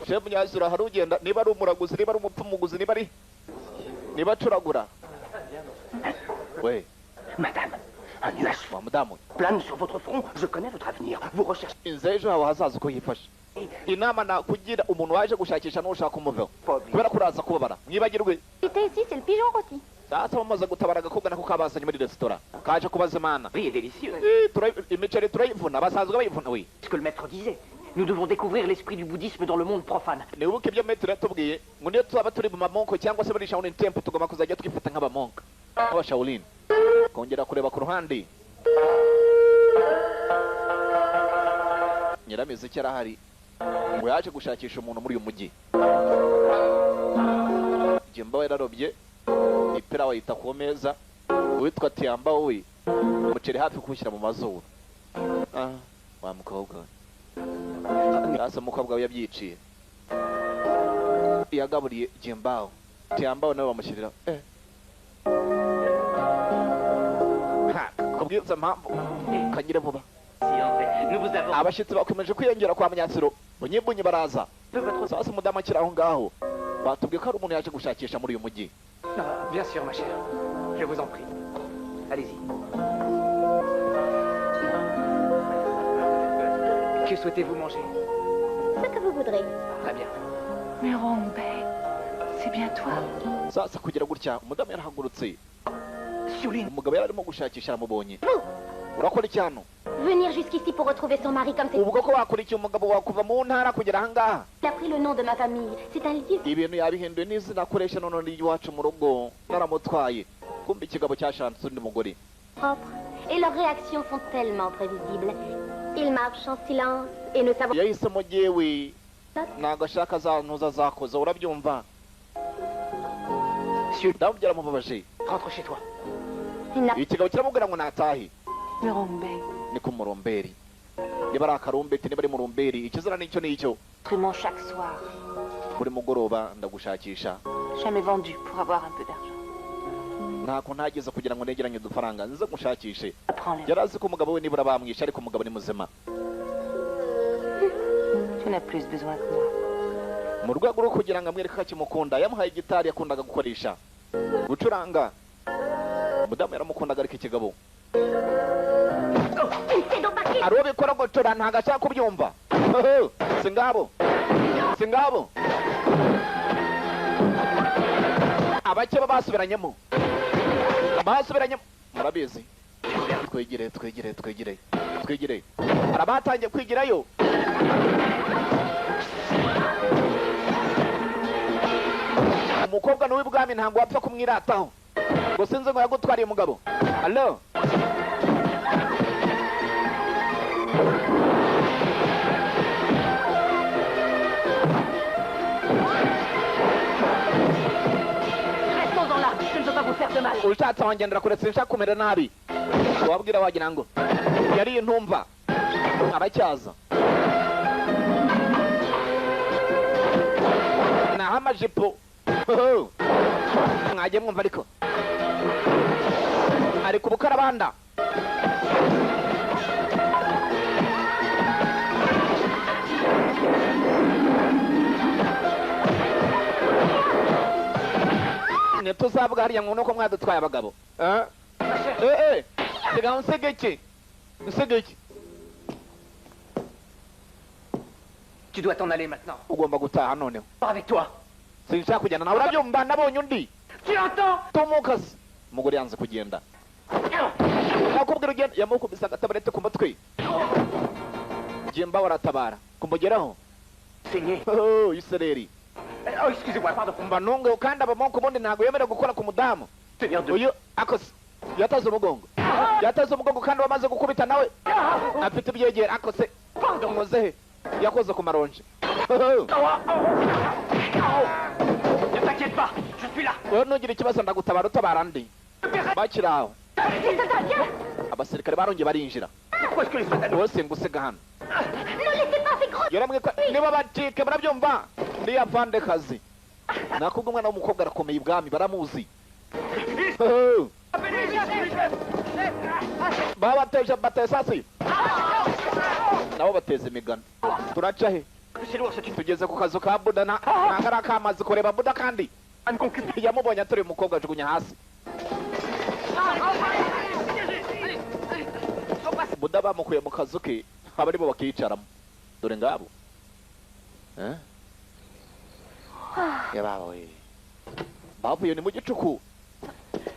Chef Nyazura hari ugenda niba ari umuraguzi niba ari umupfumuguzi niba ari niba acuragura. We Madame, un nuage wa mudamu plane sur votre front, je connais votre avenir. Vous recherchez inzu ejo hawe hazaza uko yifashe. Inama nakugira umuntu waje gushakisha n'ushaka umuveho kubera ko uraza kubabara mwibagirwe. Sasa bamaze gutabara agakobwa nako kabazanye muri resitora kaje kubaza Imana. Imiceri turayivuna basanzwe bayivuna we. Ce que le maître disait, nous devons découvrir l'esprit du bouddhisme dans le monde profane. Nibuke ibyo maître yatubwiye ngo niyo tuzaba turi mu mamonko cyangwa se muri Shaolin Temple tugomba kuzajya twifata nk'abamonka nk'abashaolin. Kongera kureba ku ruhande Nyiramiziki arahari ngo yaje gushakisha umuntu muri uyu mujyi. Jimba yararobye ipira wayita ku meza uwitwa Tiambaho we umuceri hafi kuwushyira mu mazuru. Wa mukobwa we. Sasa umukobwa we yabyiciye yagaburiye Jimbaho. Tiambaho nawe bamushyirira kubwiriza mpamvu kanyire vuba. Abashyitsi bakomeje kwiyongera kwa Munyansiro bunyibunyi baraza. Sasa umudamu akiri aho ngaho batubwiye ko hari umuntu yaje gushakisha muri uyu mujyi. Bien sûr ma chère, je vous en prie. Allez-y. Que souhaitez-vous manger? Ce que vous voudrez. Très bien. Murong Bay, c'est bien toi. Sasa kugira gutya umudamu yarahagurutse. Umugabo yari arimo gushakisha aramubonye. Urakora iki hano? Venir jusqu'ici pour retrouver son mari comme c'est. Ubwo ko wakurikiye umugabo wakuva mu ntara kugera aha ngaha. Il a pris le nom de ma famille. C'est un lieu. Ibintu yabihinduye n'izina akoresha none iwacu mu rugo naramutwaye. Kumbe ikigabo cyashanze undi mugore. Propre. Et leurs réactions sont tellement prévisibles. Ils marchent en silence et ne savent. Yahisemo jewe ntabwo ashaka za ntuza zakoze urabyumva. Damu byaramubabaje. Rentre chez toi. Ikigabo kiramubwira ngo natahe. Murong Bay. Ni ku murumberi. Niba ari akarumbeti niba ari murumberi ikizira nicyo nicyo. Instrument chaque soir. Buri mugoroba ndagushakisha. Jamais vendu pour avoir un peu d'argent. Ntako ntageze kugira ngo negeranye udufaranga nze gushakishe. Yari azi ko umugabo we nibura bamwishe, ariko umugabo ni muzima. Tu n'as plus besoin que moi. Mu rwego rwo kugira ngo amwereke ko akimukunda, yamuhaye gitari yakundaga gukoresha gucuranga. Umudamu yaramukundaga, ariko ikigabo ari uwo bikora gucura ntabwo ashaka kubyumva. Singabo singabo abake basubiranyemo basubiranyemo, murabizi. Twegere twegere twegere twegere, arabatangiye kwigirayo. Umukobwa ni w'ibwami ntabwo wapfa kumwirataho ngo sinzi ngo yagutwariye umugabo. Allo, ushatse wangendera kure, sinshaka kumera nabi. Wabwira wagira ngo yari intumva aracyaza. Naho amajipo mwajye mwumva, ariko ari ku bukarabanda. Ntituzavuga hariya ngo nuko mwadutwaye abagabo. Siga nsige iki, nsige iki. Tu dois t'en aller maintenant. Ugomba gutaha noneho. Avec toi. Sinshaka kujyana nawe, urabyumva? Nabonye undi. Tu entends? Tumukase. Umugore yanze kugenda. Nakubwira ugenda, yamukubise agataburete ku mutwe. Jemba waratabara kumugeraho. Oh, isereri. Oh, excusez-moi, pardon. Mba nunge kandi abamoko ubundi ntabwo yemerewe gukora ku mudamu. Uyu akose yataze umugongo. Yataze umugongo kandi wamaze gukubita nawe. Afite ibyegera akose. Pardon, muzehe. Yakoze ku maronje. Ne t'inquiète pas, je suis là. Wowe nugira ikibazo ndagutabara, utabara ndi. Bakiri aho. Abasirikare barongeye barinjira. Bose ngusiga hano. Yaramwe niba bacike barabyumva. Ndi afande kazi. Nakubwo umwana w'umukobwa arakomeye ibwami baramuzi. Babateje batesasi. Nabo bateze imigano. Turaca he? Tugeze ku kazu ka Buda, ntabwo ari akamazi kureba Buda kandi. Yamubonye aturiye umukobwa ajugunya hasi. Buda bamukuye mu kazu ke, abaribo bakicaramo. Dore ngabo. Yabawe. Bavuye ni mu gicuku.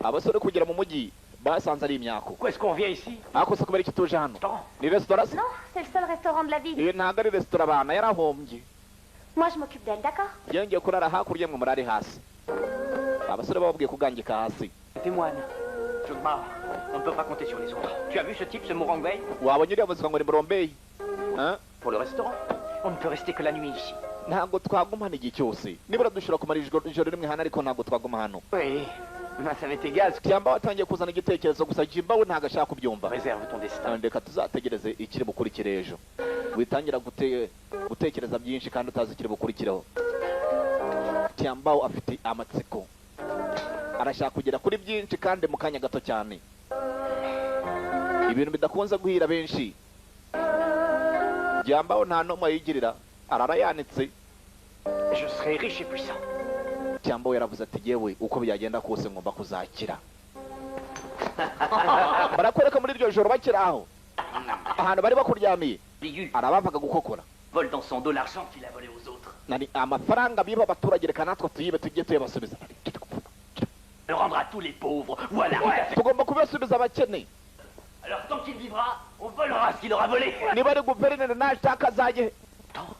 Abasore kugera mu mujyi basanze ari imyako. Pourquoi est-ce qu'on vient ici? Ako se kubera iki tuje hano? Ni restaurant? Non, c'est le seul restaurant de la ville. Iyo ntabwo ari restaurant, abana yarahombye. Moi je m'occupe d'elle, d'accord? Yongeye kurara hakurya mwe murari hasi. Abasore bababwiye kugangika hasi. Témoigne. Jogma, on ne peut pas compter sur les autres. Tu as vu ce type, ce Morangbei? Wabonye uriya muzika ngo ni Murombeyi? Hein? Pour le restaurant, on ne peut rester que la nuit ici. Ntabwo twaguma hano igihe cyose. Nibura dushobora kumara ijoro rimwe hano, ariko ntabwo twaguma hano. Oui, mais ça m'est égal. Cyamba watangiye kuzana igitekerezo gusa Jimba we ntabwo ashaka kubyumva. Réserve ton destin. Reka tuzategereze ikiri bukurikire ejo. Witangira gutekereza byinshi kandi utazi ikiri bukurikireho. Cyamba afite amatsiko. Arashaka kugera kuri byinshi kandi mu kanya gato cyane. Ibintu bidakunze guhira benshi. Jyambaho nta n'umwe yigirira, arara yanitse. Je serai riche et puissant. Cyambaho yaravuze ati yewe uko byagenda kose ngomba kuzakira. Barakwereka muri iryo joro bakiri aho. Ahantu bari bakuryamiye. Arabavaga gukokora. Vole dans son dos l'argent qu'il a volé aux autres. Nani amafaranga biba abaturage reka natwe tuyibe tujye tuyabasubiza. Le rendre à tous les pauvres. Voilà. Tugomba kubasubiza abakene. Alors tant qu'il vivra, on volera ce qu'il aura volé. Niba ari guverineri nashaka azajye.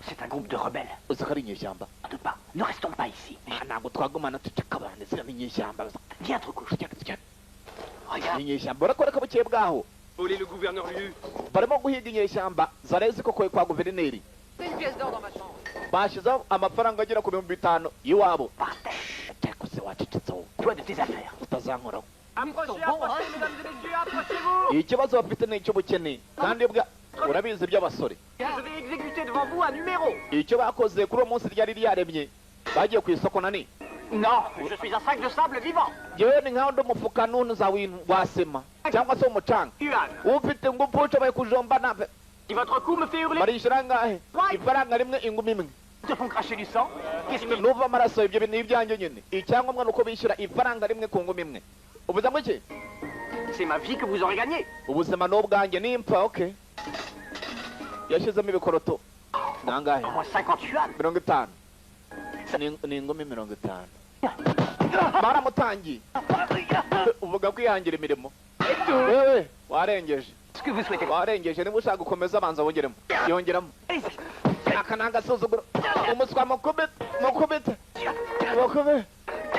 C'est un groupe de rebelles. Uzi ko ari inyeshyamba. Ne pas, ne restons pas ici. Ntabwo twagumana tucikabana ziriya ni inyeshyamba. Viens trop couche. Regarde. Inyeshyamba barakora bukeye bwaho. Voler le gouverneur Liu. Barimo guhiga inyeshyamba zarezi koko kwa guverineri. Une pièce d'or dans ma chambre. Bashizeho amafaranga agera ku 5000 iwabo. Cyakose wacecetseho. Toi de tes affaires. Utazankoraho. Approchez, approchez, mesdames et messieurs, approchez-vous. Ikibazo bafite ni icy'ubukene kandi urabizi by'abasore. Je vais exécuter devant vous un numéro. Icyo bakoze kuri uwo munsi ryari ryaremye. Bagiye ku isoko nani? Non, je suis un sac de sable vivant. Yewe ni nkaho ndi umufuka ntuza wa sima cyangwa se umucanga. Ufite ingufu ushoboye kujomba na Si votre coup me fait hurler. Barishyura angahe? Ifaranga rimwe ingumi imwe. Te font cracher du sang. Qu'est-ce que nuva amaraso ibyo bintu ibyanjye nyine. Icyangombwa nuko bishyura ifaranga rimwe ku ngumi imwe. Ubuze ngo iki? C'est ma vie que vous aurez gagnée. Ubuzima n'ubwanjye nimpfa, okay. Yashyizemo ibikoroto. Nangahe? Au moins 50 yuan. 50. Ni ingumi 50. Baramutangiye. Uvuga kwihangira imirimo. Wewe warengeje. Warengeje niba ushaka gukomeza abanza wongeremo. Yongeramo. Aka ni agasuzuguro. Umuswa mukubita. Mukubita. Mukube.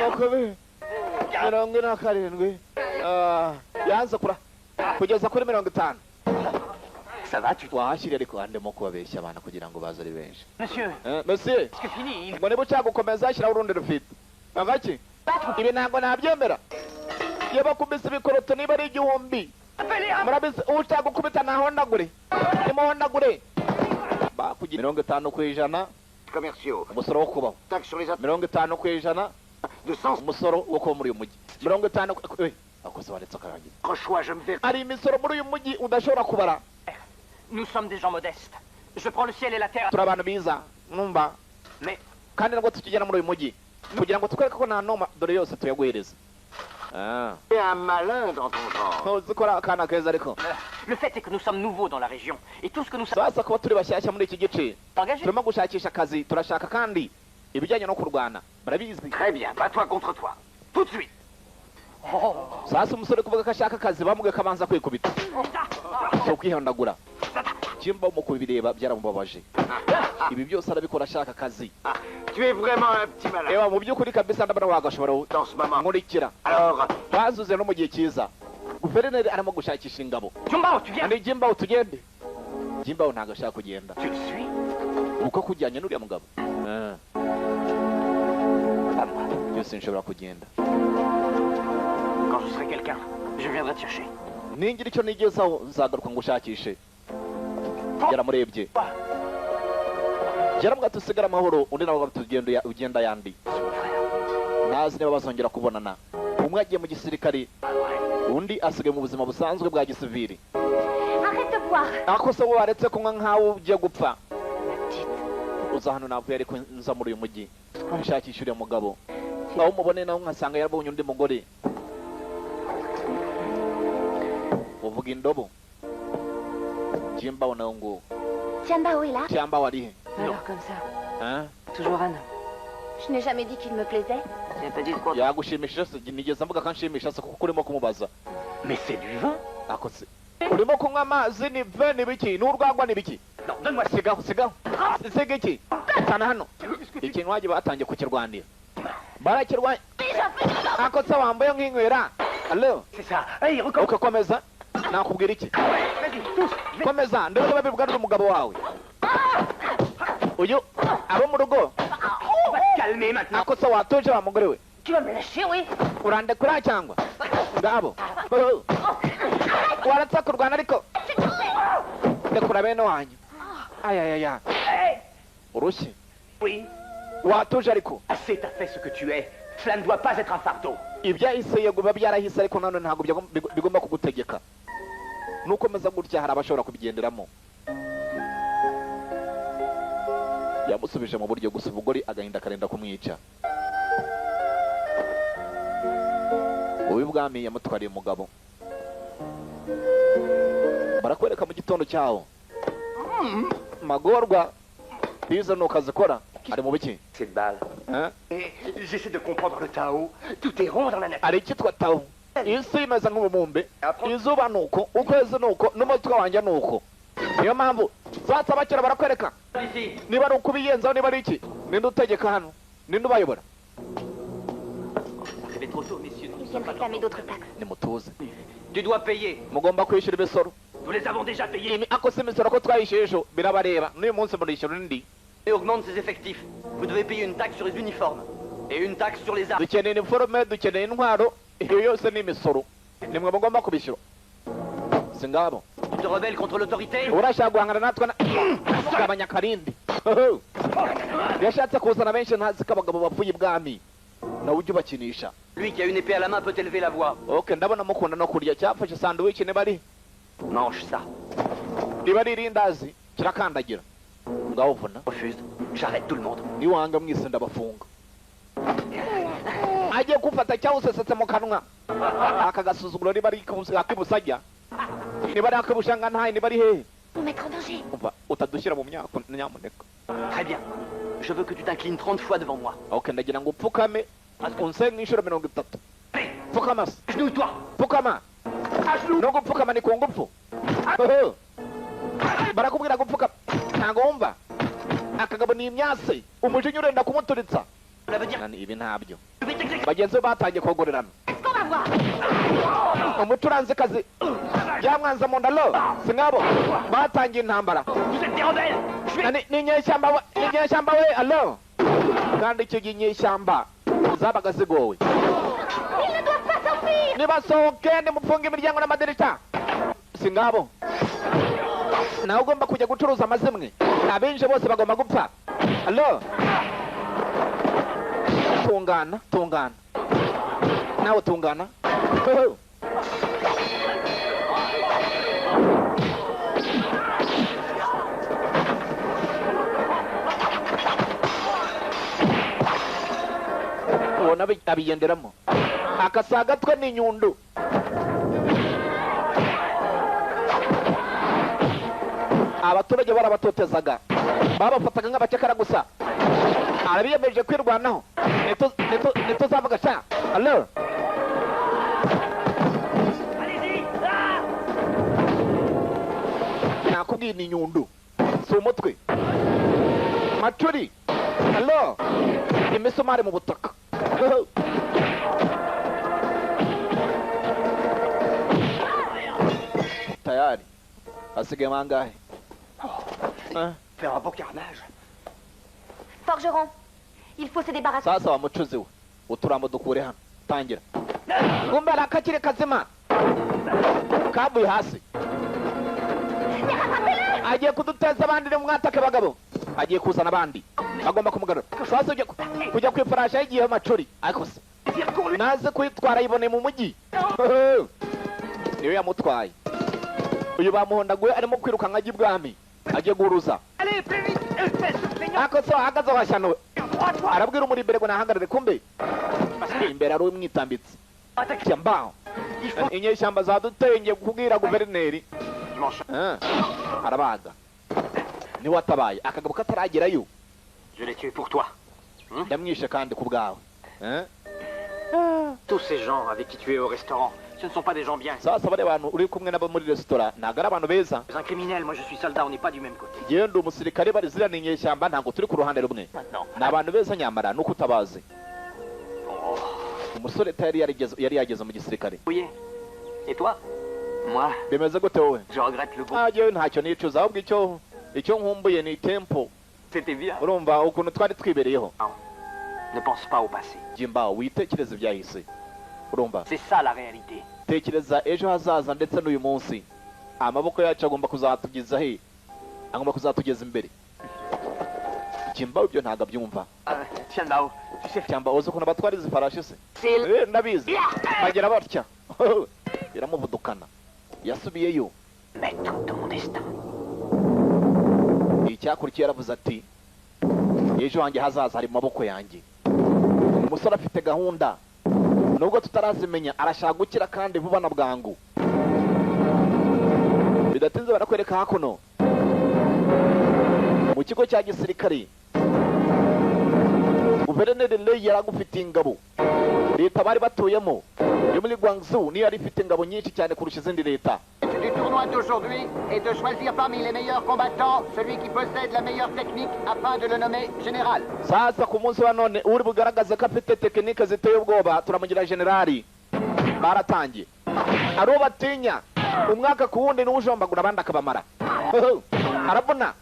Mukube. 47. Yanze kura. Kugeza kuri 50. Wahashyiriye ariko andemo kubabeshya abana kugira ngo baze ari benshi. Monsieur. Monsieur. Ngo niba ushaka gukomeza shyiraho urundi rufite. Agaki? Ibi ntabwo nabyemera. Iyo bakubise ibikoroto niba ari 1000. Murabizi ushaka gukubita ntahondagure. Nimuhondagure. Bakugira 50%. Umusoro wo kubaho. 50%. Umusoro wo kuba muri uyu mujyi. 50. Akoze waretse akarangiza. Hari imisoro muri uyu mujyi udashobora kubara. Nous sommes des gens modestes. Je prends le ciel et la terre. Turi abantu biza, numva. Mais kandi nabwo tukigera muri uyu mujyi kugira ngo tukwereke ko nta noma dore yose tuyaguhereza. Ah. Un malin dans ton genre. Uzi ko ari akana keza ariko. Le fait est que nous sommes nouveaux dans la région et tout ce que nous savons. Sasa kuba turi bashyashya muri iki gice. Turimo gushakisha akazi, turashaka kandi ibijyanye no kurwana. Barabizi. Très bien, bats-toi contre toi. Tout de suite. Sasa umusore kuvuga ko ashaka akazi bamubwiye ko abanza kwikubita. So kwihondagura. Jimbo mu kubireba byaramubabaje. Ibi byose arabikora ashaka akazi. Tu es vraiment un petit malin. Ewa mu by'ukuri kabisa ndabona wagashobora nkurikira. Bazuze no mu gihe cyiza. Guverineri arimo gushakisha ingabo. Jimbo, tu viens. Ni Jimbo tugende. Jimbo ntabwo ashaka kugenda. Tu le suis? Uko kujyanye n'uriya mugabo. Byose nshobora kugenda. Quand je serai quelqu'un, je viendrai te chercher. Ningira icyo nigezaho nzagaruka ngushakishe. Yaramurebye. Yaramubwiye tusigara amahoro, undi nawe tugenda ugenda yandi. Ntazi niba bazongera kubonana. Umwe agiye mu gisirikari, undi asigaye mu buzima busanzwe bwa gisivili. Ako se waretse kunywa nkaho ugiye gupfa. Uza hano navuye ariko nza muri uyu mujyi nshakisha uriya mugabo. Aho umubone nawe nkasanga yarabonye undi mugore. Uvuga indobo. Jimba nawe ngo. Jimba wari he? Alors comme ça. Hein? Toujours un homme. Je n'ai jamais dit qu'il me plaisait. Yagushimishije se nigeze mvuga ko anshimisha se kuko urimo kumubaza. Mais c'est du vin. Ako se. Urimo kunywa amazi ni vin ni biki? N'urwagwa ni biki? Non, donne-moi sigaho sigaho. Siga iki? Tana hano. Ikinywaji batangiye kukirwanira. Barakirwanya. Ako se wambaye nk'inywera. Allo. C'est ça. Hey, recommence. Ukakomeza. Nakubwira iki? Komeza ndebe babivuga n'umugabo wawe. Uyu abo mu rugo. Ako se watuje wa mugore we. Tu vas me lâcher, oui? Urandekura cyangwa? Ngabo. Waratsa kurwana ariko. Ndekura bene wanyu. Ayayaya. Urushye. Oui. Watuje ariko. Assez t'as fait ce que tu es. Cela ne doit pas être un fardeau. Ibyahise yego biba byarahise ariko nanone ntabwo bigomba kugutegeka. Nukomeza gutya hari abashobora kubigenderamo. Yamusubije mu buryo gusa ubugori agahinda karenda kumwica. Uyu bwami yamutwariye umugabo. Barakwereka mu gitondo cyawo. Magorwa biza nuko azikora ari mu biki? Cette balle. Hein? J'essaie de comprendre le Tao. Tout est rond dans la nature. Ari icyitwa Tao. Isi imeze nk'ubumbe. Izuba nuko, ukwezi nuko, n'umutwe wanjye nuko. Niyo mpamvu sasa bakira barakwereka. Niba ari ukubiyenzaho niba ari iki? Ninde utegeka hano? Ninde ubayobora? Ils viennent réclamer d'autres taxes. Nimutuze. Tu dois payer. Mugomba kwishyura imisoro. Nous les avons déjà payés. Ako se imisoro ko twayishyuye ejo birabareba. N'uyu munsi murishyura undi. Et augmente ses effectifs. Vous devez payer une taxe sur les uniformes et une taxe sur les armes. Dukeneye uniforme, dukeneye intwaro, iyo yose ni imisoro. Nimwe mugomba kubishyura. Singabo. te rebelles contre l'autorité? Urashaka guhangana natwe gabanya karindi. Yashatse kuzana benshi ntazi ko abagabo bapfuye ibwami nawe ujye ubakinisha. Lui qui a une épée à la main peut élever la voix. Ok, ndabona mukunda no kurya cyafashe sandwich niba ari Mange ça. Niba ari irindazi kirakandagira. Ngaho vuna. Refuse. J'arrête tout le monde. Niwanga mwese ndabafunga. Agiye gufata cyawusesetse mu kanwa. Aka gasuzuguro niba ari akibusajya. Niba ari akibushanga ntaye niba ari hehe. Nous mettre en danger. Umva utadushyira mu myako nyamuneka. Très bien. Je veux que tu t'inclines 30 fois devant moi. Ok, ndagira ngo upfukame unse nk'inshuro 30. Pfukama. Agenouille-toi. Pfukama. No gupfukama ni ku ngufu. Barakubwira gupfukama. Ntabwo wumva. Akagabo ni imyase. Umujinya urenda kumuturitsa. Ibi ntabyo. Bagenzi be batangiye kogorerana. Umucuranzikazi byamwanze mu nda lo singabo batangiye intambara. Ni inyeshyamba we alo. Kandi icyo gihe inyeshyamba zabaga zigowe. Nibasohoke nimufunge imiryango n'amadirishya. Singabo nawe ugomba kujya gucuruza amazimwe. Abinje bose bagomba gupfa. Alo. Tungana, tungana. Nawe tungana. Ubona abigenderamo. Akasagatwe n'inyundo. Abaturage barabatotezaga. Babafataga nk'abacakara gusa. Arabiyemeje kwirwanaho. Nituzavuga sha. Allo. Nakubwiye ni inyundo. Si umutwe. Macuri. Allo. Imisumari mu butaka. Tayari. Asigaye mangahe? Faire un beau carnage. Forgeron, il faut se débarrasser. Sasa wa mucuzi we. Uturambo dukure hano. Tangira. Kumbe arakakiri kazima. Kabuye hasi. Agiye kuduteza abandi mwatake bagabo. Agiye kuzana abandi. Agomba kumugarura. Sasa ujya kujya kwifarasha igiye macuri. Ariko se naze kwitwara yibone mu mujyi. Niyo yamutwaye. Uyu bamuhondaguye arimo kwirukanka ajya ibwami. Agiye guhuruza. Ako so ahagaze washanuwe. Arabwira umuri imbere ngo nahagarare kumbe. Imbere ari umwitambitse. Cyambaho. Inyeshyamba zaduteye ngiye kubwira guverineri. Arabaga. Niwe watabaye. Akagabo kataragerayo. Je l'ai tué pour toi. Ndamwishe kandi ku bwawe. Tous ces gens avec qui tu es au restaurant, ce ne sont pas des gens bien. Sasa bari abantu uri kumwe nabo muri restaurant ntago ari abantu beza. Un criminel, moi je suis soldat, on n'est pas du même côté. Yewe ndi umusirikare bari ziriya ni inyeshyamba ntabwo turi ku ruhande rumwe. Ni abantu beza nyamara nuko utabazi. Umusore yari yageze mu gisirikare. Et toi? Moi. Bimeze gute wowe? Je regrette le bon. Ah, yewe ntacyo nicuza ahubwo icyo nkumbuye ni tempo. C'était bien. Urumva ukuntu twari twibereyeho. Ne pense pas au passé. Jimba witekereza ibyahise. Urumva? C'est ça la réalité. Tekereza ejo hazaza ndetse n'uyu munsi. Amaboko yacu agomba kuzatugeza he? Agomba kuzatugeza imbere. Jimba ibyo ntago abyumva. Tiens, tu sais. Cyamba uzi ukuntu abatwara izi farashi se? Ndabizi. Bagera batya. Biramuvudukana. Yasubiyeyo. Maître de mon destin. Icyakurikiye yaravuze ati ejo hanjye hazaza hari mu maboko yanjye. Umusore afite gahunda. Nubwo tutarazimenya arashaka gukira kandi vuba na bwangu. Bidatinze barakwereka hakuno. Mu kigo cya gisirikare Guverineri Lei yaragufitiye ingabo. Leta bari batuyemo yo muri Guangzhou niyo yari ifite ingabo nyinshi cyane kurusha izindi leta. Du tournoi d'aujourd'hui est de choisir parmi les meilleurs combattants celui qui possède la meilleure technique afin de le nommer général. Sasa ku munsi wa none uri bugaragaze ko afite tekinike ziteye ubwoba turamugira generali. Baratangiye. Aro batinya umwaka ku wundi n'ujombagura abandi akabamara. Arabona.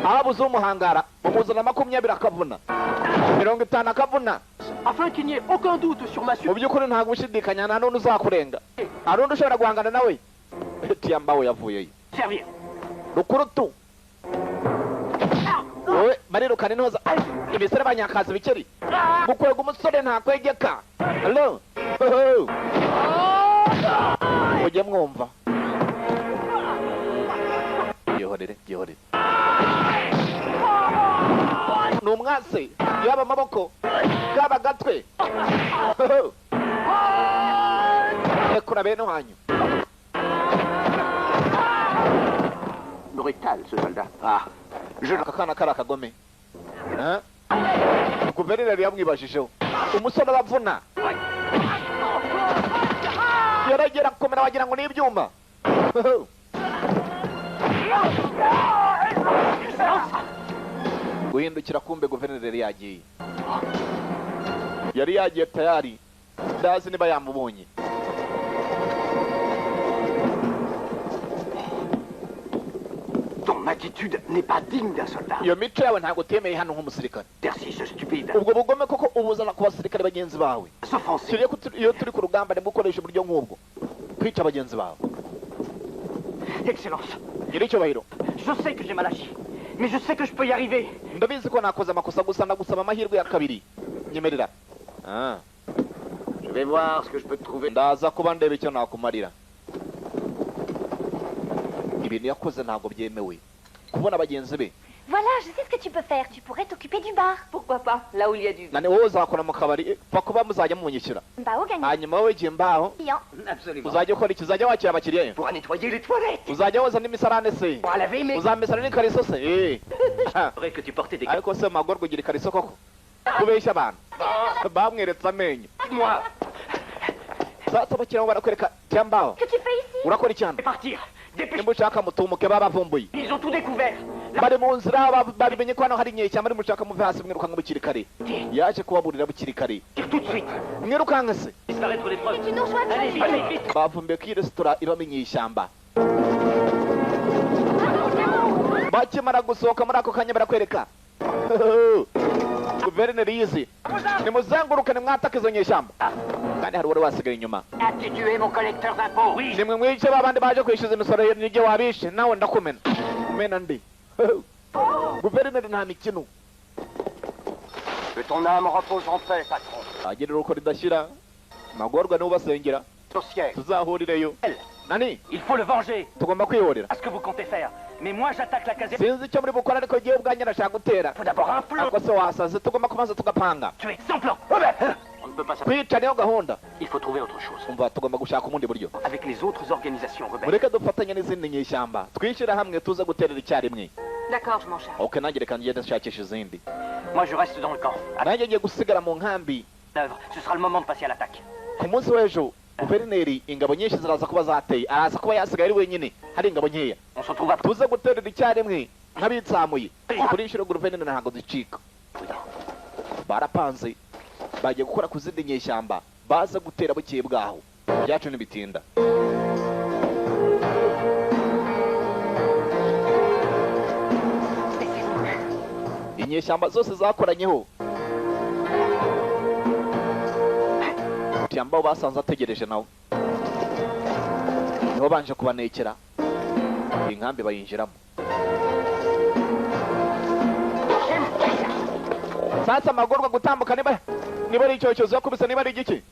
Abuze umuhangara bamuzana 20 akavuna 50 akavuna Afin qu'il n'y ait aucun doute sur ma Mu by'ukuri nta gushidikanya, nta n'undi uzakurenga, nta n'undi ushobora guhangana nawe. Tiyambawe yavuyeyo. Servir. Rukurutu wowe, barirukana intoza imisore banyakaza ibikeri gukwega umusore ntakwegeka. Hello, mujye mwumva, byihorere, byihorere, ni umwase, yaba amaboko yaba agatwe, rekura bene wanyu. Brutal, ce soldat. Ah, je Aka kana kari akagome. Eh? Guverineri yamwibajijeho. Umusore aravuna, yaragera komera wagira ngo ni ibyuma. Guhindukira, kumbe guverineri yagiye, yari yagiye tayari, ndazi niba yamubonye. Ton attitude n'est pas digne d'un soldat. Iyo mico yawe ntabwo utemeye hano nk'umusirikare. Exercice stupide. Ubwo bugome koko ubuzana ku basirikare bagenzi bawe? S'offenser. Kiriya ko iyo turi ku rugamba nibwo ukoresha uburyo nk'ubwo kwica bagenzi bawe? Excellence, Nyiricyubahiro, je sais que j'ai mal agi, mais je sais que je peux y arriver. ndabizi ko nakoze amakosa, gusa ndagusaba amahirwe ya kabiri, nyemerera. Ah. Je vais voir ce que je peux te trouver. Ndaza kuba ndeba icyo nakumarira. Ibintu yakoze ntabwo byemewe kubona bagenzi be. Voilà, je sais ce que tu peux faire. Tu pourrais t'occuper du bar. Pourquoi pas? Là où il y a du Nani, wowe uzakora mu kabari, pfa kuba muzajya munyishyura. Bao gagne. Hanyuma wowe igihe mbaho Client. Absolument. uzajya ukora iki? Uzajya wakira abakiriya? Pour nettoyer les toilettes. Uzajya woza n'imisarane se? Pour laver mes. Uzamesana n'ikariso se? Eh. Vrai que tu portais des. Ariko se magorwa, ugira ikariso koko? Kubeshya abantu, bamweretse amenyo. Moi. Sasa bakiriya barakwereka cyambaho. Que tu fais ici? Urakora icyano? Partir. Dépêche. Nimba ushaka mutumuke, babavumbuye. Ils ont tout découvert. Bari mu nzira, babimenye ko hano hari inyeshyamba. Nimushaka muve hasi mwirukanka bukiri kare, yaje kubaburira bukiri kare. Tout de suite. Mwirukanka se. Disparaître les preuves. Tu nous rejoins. Allez, vite, allez, vite. Bavumbuye ko iyi resitora ibamo inyeshyamba. Bakimara gusohoka muri ako kanya barakwereka guverineri yizi: nimuzenguruke, nimwataka izo nyeshyamba, kandi hari uwari wasigaye inyuma. As-tu tué mon collecteur d'impôts? Oui. Nimwe mwice babandi baje kwishyuza imisoro, nijye wabishe nawe, ndakumena kumena ndi guverineri, nta mikino. Que ton âme repose en paix, patron. Agira uruko ridashyira, magorwa niwe ubasengera. Au ciel. Tuzahurireyo nani. Il faut le venger. Tugomba kwihorera. À ce que vous comptez faire. Mais moi, j'attaque la caserne. Sinzi icyo muri bukora, ariko jyewe ubwanjye ndashaka gutera. Faut d'abord un plan. Ariko se wasaze? Tugomba kubanza tugapanga. Tuer sans plan. On ne peut pas ça. Kwica niyo gahunda. Il faut trouver autre chose. Umva, tugomba gushaka ubundi buryo. Avec les autres organisations rebelles. Mureke dufatanye n'izindi nyeshyamba, twishyire hamwe, tuze guterera icyarimwe. D'accord, je m'en charge. Ok, nanjye reka ngende nshakisha izindi. Moi, je reste dans le camp. À Nanjye ngiye gusigara mu nkambi. l'œuvre. Ce sera le moment de passer à l'attaque. Ku munsi w'ejo guverineri ingabo nyinshi ziraza kuba zateye, araza kuba yasigaye ari wenyine, hari ingabo nkeya. On se retrouve après. Tuze guterera icyarimwe nk'abitsamuye kuri inshuro. Guverineri ntabwo zicika. Barapanze, bagiye gukora ku zindi nyeshyamba, baza gutera bukeye bwaho. Ibyacu ntibitinda. Inyeshyamba zose zakoranyeho. Tyambao basanze ategereje nawe, niho banje kubanekera, inkambi bayinjiramo. Sasa amagorwa gutambuka, niba ari icyokezo yakubise, niba ari igiki.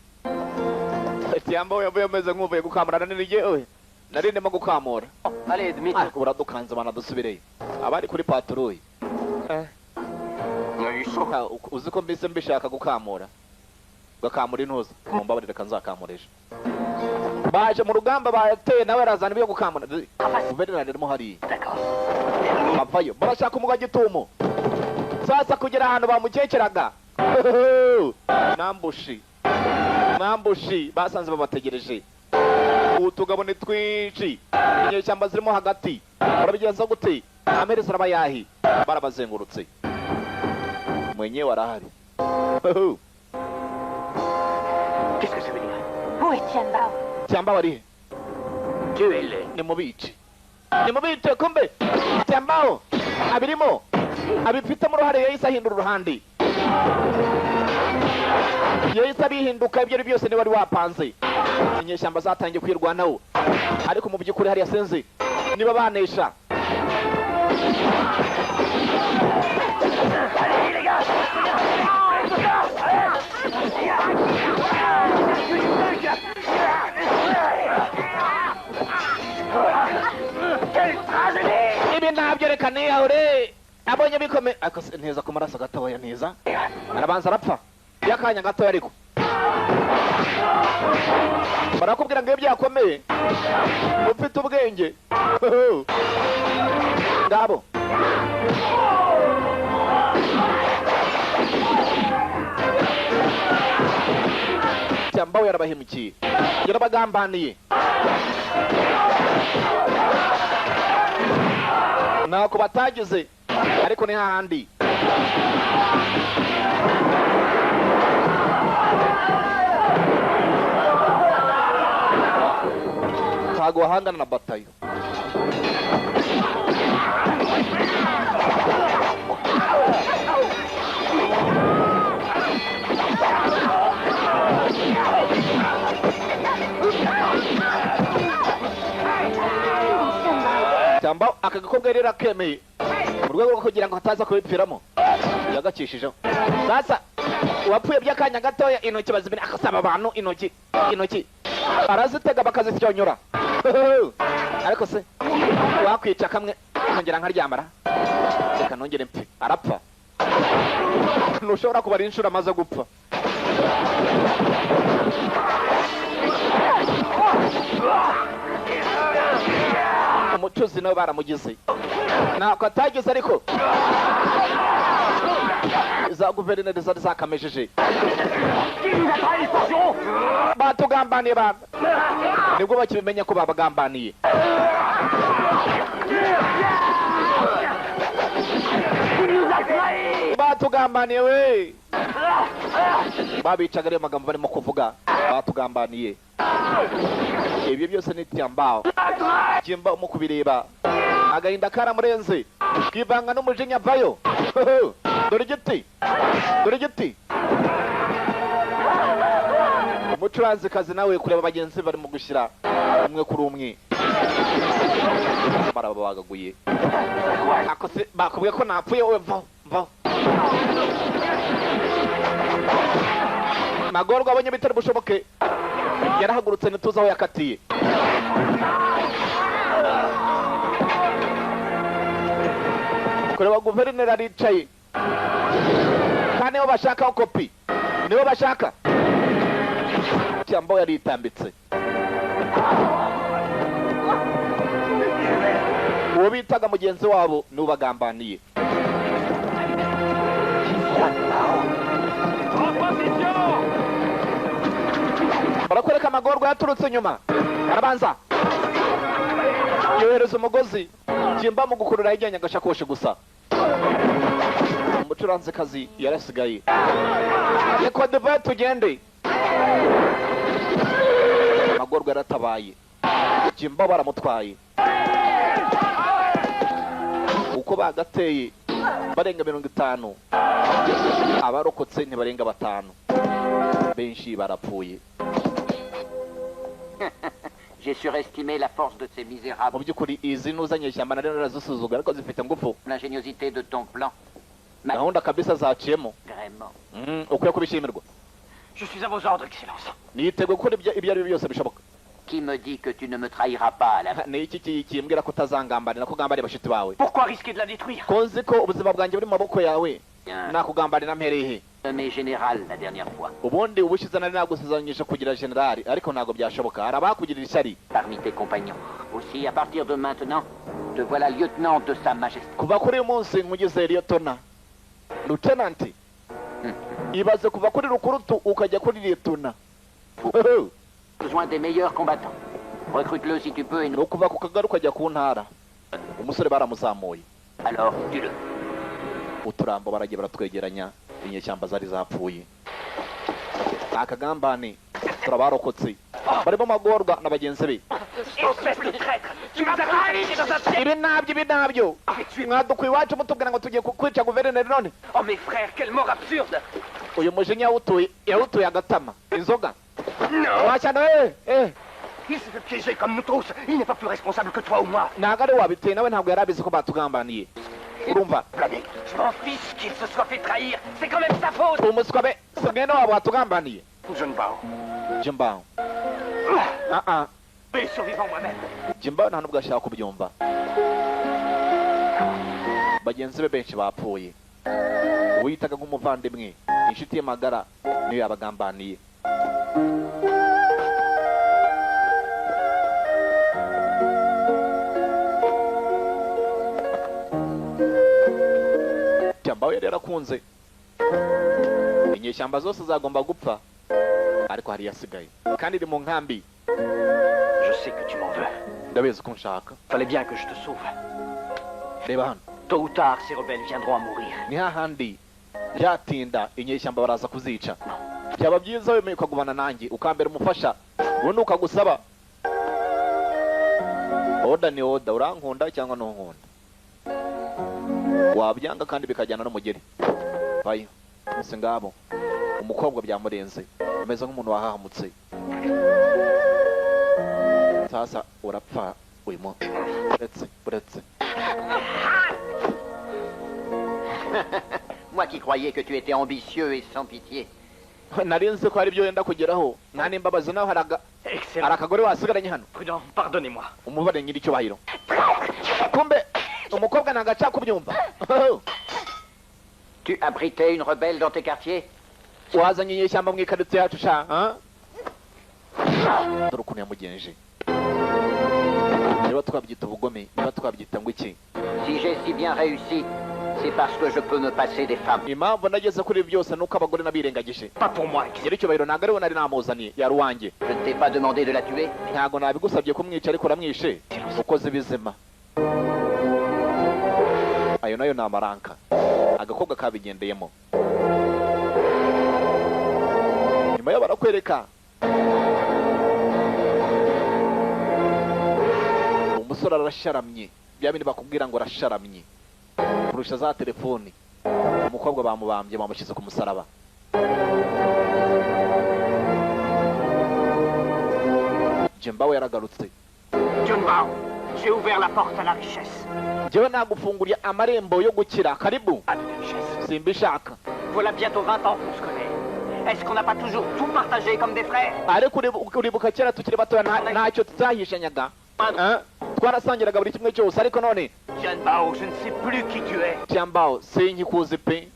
Tyambao yavuye ameze nk'uvuye gukamura nini. Yewe, nari ndimo gukamura. Allez, demi-tour. Ariko buradukanze bana, dusubireyo. Abari kuri patrouille. Ah, uzi ko mbise mbishaka gukamura, ugakamura intuza? Mumbabarire, reka nzakamurisha. Baje mu rugamba bateye, nawe arazana ibyo gukamura. Guverineri arimo hariya bavayo, barashaka umugwa gitumo. Sasa kugera ahantu bamukekeraga, nambushi nambushi, basanze babategereje. Utugabo ni twinshi, inyeshyamba zirimo hagati. Barabigenza gute? Amaherezo araba yahi? Barabazengurutse, mwenyewe arahari. Qu'est-ce que ça veut dire? Où est Tianbao? Cyamba wari he? Tuez-les. Nimubice, nimubice. Kumbe Cyambaho abirimo, abifitemo uruhare, yahise ahindura uruhande. Yahise abihinduka ibyo ari byose niba wari wapanze. Inyeshyamba zatangiye kwirwanaho, ariko mu by'ukuri hariya sinzi niba banesha. Ibi ntabyo reka niyahure abonye bikome neza ku maraso gatoya neza arabanza arapfa yakanya gatoya, ariko barakubwira ngo iyo byakomeye ufite ubwenge ngabo. Cyambawe yarabahemukiye, yarabagambaniye, ntako batagize, ariko ni hahandi. Ntago wahangana na batayo. Cyamba aka gakobwa rero akemeye mu rwego rwo kugira ngo hataza kubipfiramo, yagakishijeho. Sasa uwapfuye by'akanya gatoya intoki bazimena, akasaba abantu intoki intoki arazitega bakazifyonyora. Ariko se wakwica kamwe nkongera nkaryamara, reka nongere mpfe. Arapfa, ntushobora kubara inshuro amaze gupfa. Umucuzi nawe baramugize, ntako atagize, ariko za guverineri zari zakamejeje batugambaniye bana, nibwo bakibimenya ko babagambaniye. Batugambaniye we, babicaga ariyo magambo barimo kuvuga, batugambaniye. Ibyo byose ni Tiambao. Jimba mu kubireba agahinda karamurenze, kivanga n'umujinya vayo. Dore igiti, dore igiti. Umucuranzikazi nawe kureba bagenzi barimo gushyira umwe kuri umwe, barababagaguye. Akose bakubwiye ko napfuye wowe, mvaho mvaho. Magorwa abonye bitari bushoboke, yarahagurutse ntituzi aho yakatiye. Kureba guverineri aricaye, kandi nibo bashaka kopi, nibo bashaka. Cyambo yaritambitse, uwo bitaga mugenzi wabo n'ubagambaniye. Barakwereka amagorwa yaturutse inyuma, arabanza yohereza umugozi Jimba mu gukurura yijyanye agashakoshi gusa. Umucuranzikazi yarasigaye. Reka duve tugende. Amagorwa yaratabaye, Jimba baramutwaye. Uko bagateye barenga 50, abarokotse ntibarenga 5, benshi barapfuye. J'ai surestimé la force de ces misérables. Mu by'ukuri izi ntuzanye ishyamba nari narazisuzugura, ariko zifite ngufu. L'ingéniosité de ton plan. Gahunda kabisa zaciyemo. Vraiment. Ukwiye kubishimirwa. Je suis à vos ordres, Excellence. Niteguye gukora ibyo ari byo byose bishoboka. Qui me dit que tu ne me trahiras pas à la... Ni iki kimbwira ko utazangambanira, ko ugambaniye bashiti bawe? Pourquoi risquer de la détruire? Ko nzi ko ubuzima bwanjye buri mu maboko yawe, nakugambanira mpereye he? Nommé général la dernière fois. Ubundi ubushize nari nagusezeranyije kugira general, ariko ntabwo byashoboka, hari abakugirira ishyari. Parmi tes compagnons. Aussi, à partir de maintenant, te voilà lieutenant de Sa Majesté. Kuva kuri uyu munsi nkugize lieutenant. Lieutenant. Ibaze kuva kuri rukurutu ukajya kuri lieutenant. Besoin des meilleurs combattants. Recrute-le si tu peux et nous. Kuva ku kagari ukajya ku ntara. Umusore baramuzamuye. Alors, tue-le. Uturambo baragiye baratwegeranya, inyeshyamba zari zapfuye. Akagambane turabarokotse, barimo Magorwa na bagenzi be. Espèce de traître! Tu nous as trahi dans un piège! Ibi nabyo, ibi nabyo, mwadukuye iwacu mutubwira ngo tugiye kwica guverineri none. Oh mes frères, quelle mort absurde! Uyu mujinya yawutuye, yawutuye agatama inzoga. Non! Washyana we eh. Il s'est fait piéger comme nous tous! Il n'est pas plus responsable que toi ou moi! Ntabwo ari wabiteye, nawe ntabwo yari abizi ko batugambaniye, urumva? Je m'en fiche qu'il se soit fait trahir! C'est quand même sa faute! Umuswa be, si mwene wabo watugambaniye. Junbao. Jimbao, ah ah. Et survivant moi-même. Jimbao nta nubwo ashaka kubyumva. Bagenzi be benshi bapfuye, uwiyitaga nk'umuvandimwe, inshuti ye magara, niyo yabagambaniye. Jambao yari yarakunze inyeshyamba zose zagomba gupfa, ariko hari yasigaye kandi iri mu nkambi. Je sais que tu m'en veux. Ndabizi ko nshaka. Fallait bien que je te sauve. Reba hano. Tôt ou tard, ces rebelles viendront à mourir. Ni hahandi byatinda inyeshyamba baraza kuzica. Byaba byiza wemeye ukagumana nanjye, ukambera umufasha, ubundi ukagusaba. Oda ni oda, urankunda cyangwa ntunkunda, wabyanga kandi bikajyana n'umugeri. Vayo mwese ngabo. Umukobwa byamurenze, ameze nk'umuntu wahahamutse. Sasa urapfa uyu munsi, uretse uretse. Moi qui croyais que tu étais ambitieux et sans pitié. Nari nzi ko hari ibyo wenda kugeraho nta n'imbabazi. Nawe hari Excellent. akagore wasigaranye hano. Prudent, pardonnez-moi. Umubare nyir'icyubahiro. Kumbe umukobwa ntabwo ashaka kubyumva. Tu abritais une rebelle dans tes quartiers? Wazanye inyeshyamba mu ikaritsiye yacu sha, ah? Dore ukuntu yamugenje. Niba twabyita ubugome, niba twabyita ngo iki. Si j'ai si bien réussi, c'est parce que je peux me passer des femmes. Impamvu nageze kuri ibi byose nuko abagore nabirengagije. Pas pour moi. Nyiricyubahiro, ntabwo ariwe nari namuzaniye, yari uwanjye. Je ne t'ai pas demandé de la tuer. Ntabwo nabigusabye kumwica, ariko uramwishe, ukoze ibizima. Ayo nayo ni amaranka. Agakobwa kabigendeyemo. Nyuma yo barakwereka umusore arasharamye, bya bindi bakubwira ngo arasharamye kurusha za telefoni. Umukobwa bamubambye, bamushyize ku musaraba. Jembawe yaragarutse. Junbao, j'ai ouvert la porte à la richesse. Njyewe nagufunguriye amarembo yo gukira, karibu. À de la richesse. Simbishaka. Voilà bientôt 20 ans qu'on se connaît. Est-ce qu'on n'a pas toujours tout partagé comme des frères? Ariko uribuka kera tukiri batoya, ntacyo tutahishanyaga? Eh? Twarasangiraga buri kimwe cyose, ariko none. Junbao, je ne sais plus qui tu es. Cyambao, sinkikuzi pe,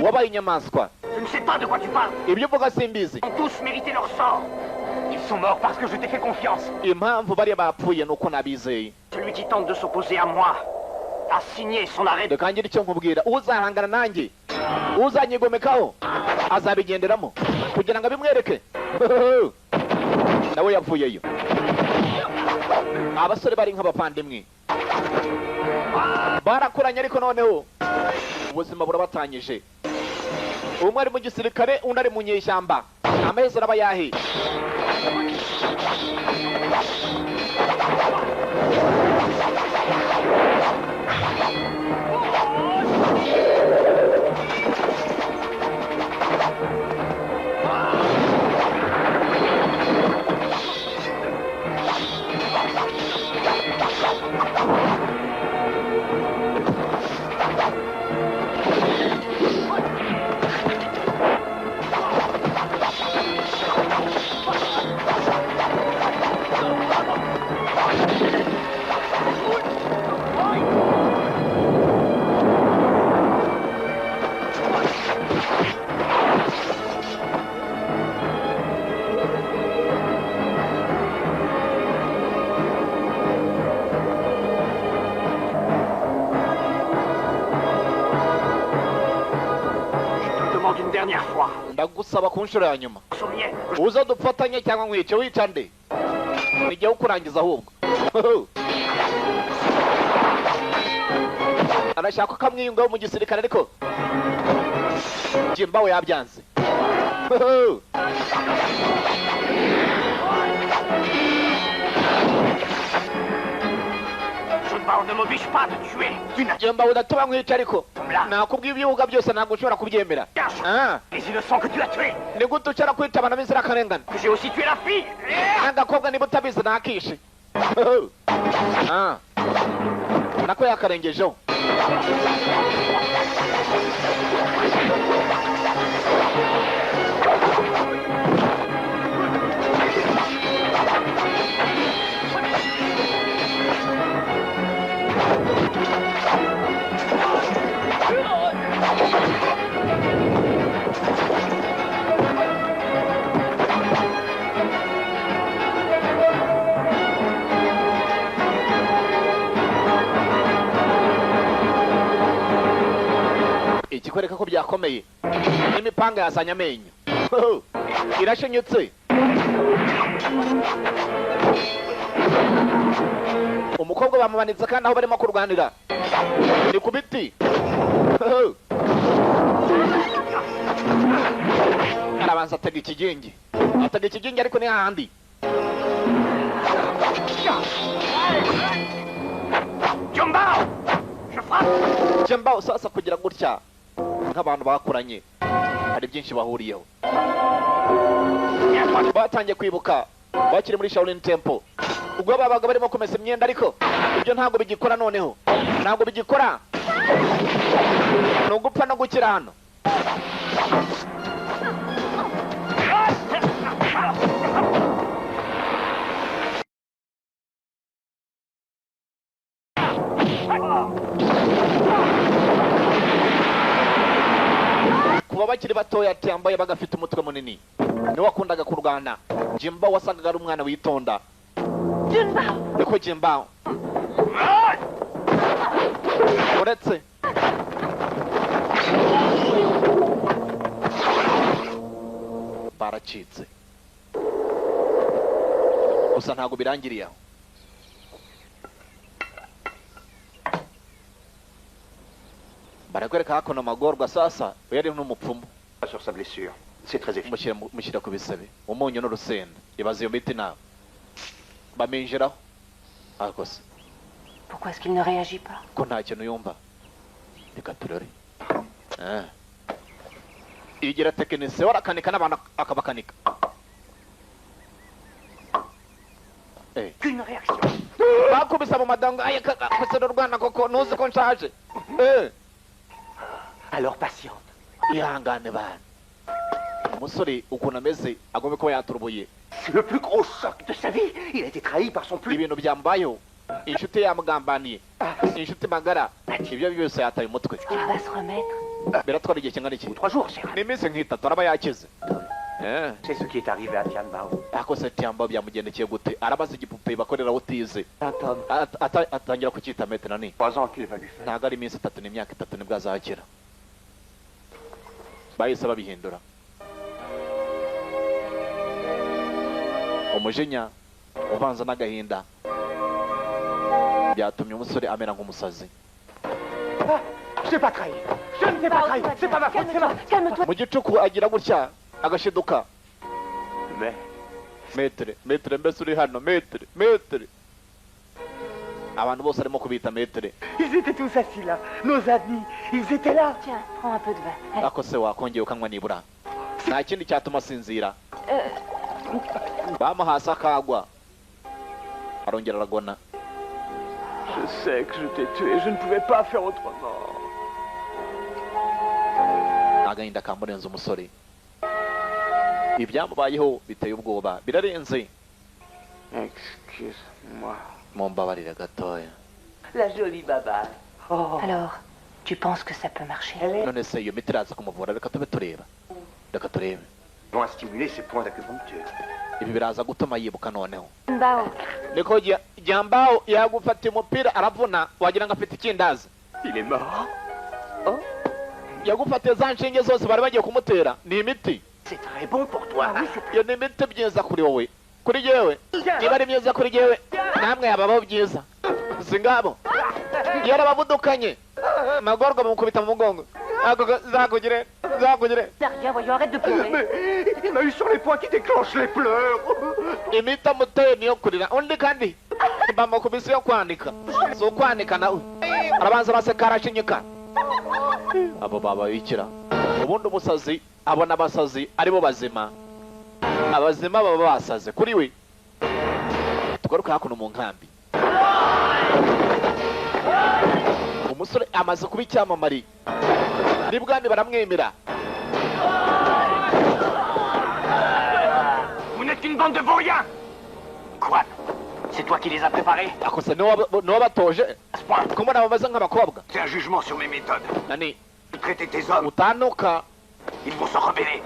wabaye inyamaswa. Je ne sais pas de quoi tu parles. Ibyo uvuga simbizi. Ils ont tous mérité leur sort. Ils sont morts parce que je t'ai fait confiance. Impamvu bariya bapfuye ni uko nabizeye. Celui qui tente de s'opposer à moi a signé son arrêt. Reka ngire icyo nkubwira, uzahangana nanjye, uzanyigomekaho, azabigenderamo kugira ngo abimwereke. Nawe yavuyeyo. Abasore bari nk'abavandimwe, barakuranye, ariko noneho ubuzima burabatanyije. Umwe ari mu gisirikare, undi ari mu nyeshyamba. Amahezi araba yahe? Je te demande une dernière fois. Ndagusaba ku nshuro ya nyuma. Sommier, Uza dufatanye cyangwa nkwice. Wica nde? Nijya ukurangiza ahubwo. Arashaka ko amwiyungaho mu gisirikare, ariko Jimbawe yabyanze. Bao ne m'oblige pas de tuer. Jemba udatuma nkwica ariko nakubwiye ibibuga byose ntabwo ushobora kubyemera. Les innocents que tu as tués. Ni gute ushobora kwica abantu b'inzirakarengane? J'ai aussi tué la fille. N'agakobwa niba utabizi nakishe. Nako yakarengejeho. Ikikwereka ko byakomeye n'imipanga yazanye amenyo irashinyutse. Umukobwa bamumanitse kandi aho barimo kurwanira ni ku biti. Arabanza atega ikigingi, atega ikigingi ariko ni hahandi. Jembao sasa kugira gutya nk'abantu bakuranye hari byinshi bahuriyeho. Batangiye kwibuka bakiri muri Shaolin Temple ubwo babaga barimo kumesa imyenda, ariko ibyo ntabwo bigikora noneho, ntabwo bigikora, ni ugupfa no gukira hano. Kuba bakiri batoya Tiambaye bagafite umutwe munini niwe wakundaga kurwana. Jimba wasangaga ari umwana witonda. Niko Jimba uretse baracitse gusa ntabwo birangiriye aho. Barakwereka hakuno amagorwa sasa yari n'umupfumu. Sur sa blessure, c'est très efficace. Mushyira ku bisebe umunyu n'urusenda, ibaze iyo miti nawe baminjiraho. Ariko se Pourquoi est-ce qu'il ne réagit pas? Ko nta kintu yumva? Reka turore. Igira tekinisiye warakanika n'abantu akabakanika. Qu'une réaction. Bakubise mu madango aya kakosera urwana koko ntuzi ko nshaje. Alors patiente. Ihangane bana. Umusore ukuntu ameze agomba kuba yaturubuye. C'est le plus gros choc de sa vie. Il a été trahi par son plus. Ibintu byambayeho. Inshuti yamugambaniye. Inshuti magara. Ibyo byose yataye umutwe. Il va se remettre. Biratwara igihe kingana iki? 3 jours, c'est. Ni iminsi nk'itatu araba yakize. C'est ce qui est arrivé à Tianbao. Ako se Tianbao byamugendekeye gute? Arabaza igipupe bakorera utize. Atangira kucyita metero nani. 3 ans qu'il va lui faire. Ntabwo ari iminsi itatu, ni imyaka itatu nibwo azakira. Bahise babihindura. Umujinya uvanze n'agahinda byatumye umusore amera nk'umusazi. Je t'ai pas trahi. Je ne t'ai pas trahi. C'est pas ma faute, c'est ma. Calme-toi. Mu gicuku agira gutya agashiduka. Metre, metre mbese uri hano, metre, metre. Abantu bose arimo kubita metre. Ils étaient tous assis là, nos amis, ils étaient là. Tiens, prends un peu de vin. Ako se wakongeye ukanywa nibura. Nta kindi cyatuma asinzira. Bamuhasa akagwa. Arongera aragona. Je sais que je t'ai tué, je ne pouvais pas faire autrement. Agahinda kamurenze umusore. Ibyamubayeho biteye ubwoba, birarenze. Excuse-moi. Mumbabarire gatoya. La jolie baba. Oh. Alors, tu penses que ça peut marcher? None se iyo miti iraza kumuvura? Reka tube tureba. Reka turebe. Vont stimuler ses points d'acupuncture. Ibi biraza gutuma yibuka noneho. Bao. Niko Jambao yagufata umupira aravuna wagira ngo afite ikindazi. Il est mort. Oh. Yagufatiye za nshinge zose bari bagiye kumutera ni imiti. C'est très bon pour toi. Iyo ni imiti myiza kuri wowe. Kuri jewe. Niba ari myiza kuri jewe namwe yababaho byiza. Singabo. Yarababudukanye. Magorwa bamukubita mu mugongo. Zakugire, zakugire. Rien, voyons, arrête de pleurer. Mais il m'a eu sur les points qui déclenchent les pleurs. Imiti amuteye niyo kurira. Undi kandi Bamukubise yo kwanika. Si ukwanika nawe. Arabanza araseka arashinyika. Abo bababikira. Ubundi umusazi abona abasazi aribo bazima. Abazima baba basaze kuri we. Tugaruka hakuno mu nkambi. Umusore amaze kuba icyamamare. Nibwami baramwemera. Vous n'êtes qu'une bande de vauriens. Quoi? C'est toi qui les as préparés? Akose niwo batoje. Ko mbona bameze nk'abakobwa. C'est un jugement sur mes méthodes. Nani? Traiter tes hommes. Utanuka. Ils vont se rebeller.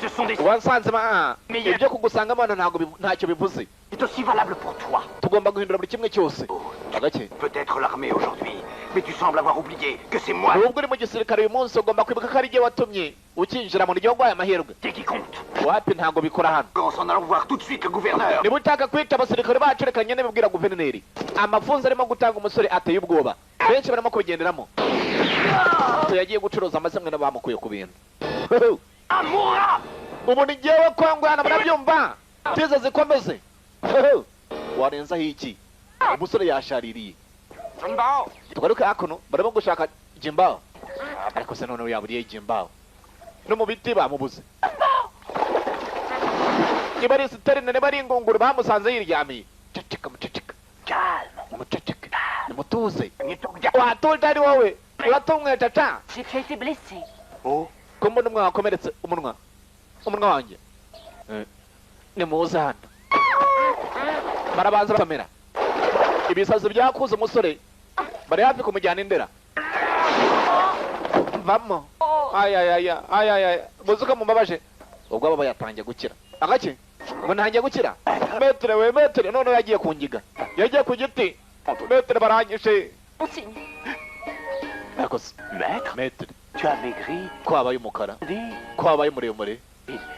Ce sont des wasanze ma ibyo kugusanga mana ntago ntacyo bivuze. C'est aussi valable pour toi. Tugomba guhindura buri kimwe cyose. Agake. Peut-être l'armée aujourd'hui, mais tu sembles avoir oublié que c'est moi. Nubwo uri mu gisirikare uyu munsi ugomba kwibuka ko ari jye watumye ukinjira mu gihugu aya mahirwe. C'est qui compte. Wapi ntago bikora hano. En allant voir tout de suite le gouverneur. Niba ushaka kwica abasirikare bacu reka nyine bibwira guverineri. Amafunzo arimo gutanga umusore ateye ubwoba. Benshi barimo kubigenderamo. Yagiye gucuruza amazimwe n'abamukuye ku bintu. Amura! Ubu ni jyewe kwangwana murabyumva. Tize zikomeze. Warenzaho iki? Umusore yashaririye. Tugaruke hakuno barimo gushaka Jimbao. Ariko se noneho yaburiye Jimbao. No mu biti bamubuze. Niba ari siterine niba ari ingunguru bamusanze yiryamiye. Ceceka muceceka. Muceceke. Nimutuze. Watuje ari wowe. Uratumwe caca. J'ai été blessé. Oh. Ko mbona umwana wakomeretse umunwa. Umunwa wanjye. Nimuze hano. Barabanza bakamera. Ibisazi byakuze umusore. Bari hafi kumujyana indera. Vamo. Ay ay ay ay ay ay. Muzuka mumbabaje. Ubwo aba yatangiye gukira. Agake? Ngo ntangiye gukira. Metre we metre none yagiye kungiga. Yagiye ku giti. Metre baranyishe. Akose. Maître. Metre. Tu as maigri. Ko abaye umukara. Ko abaye muremure.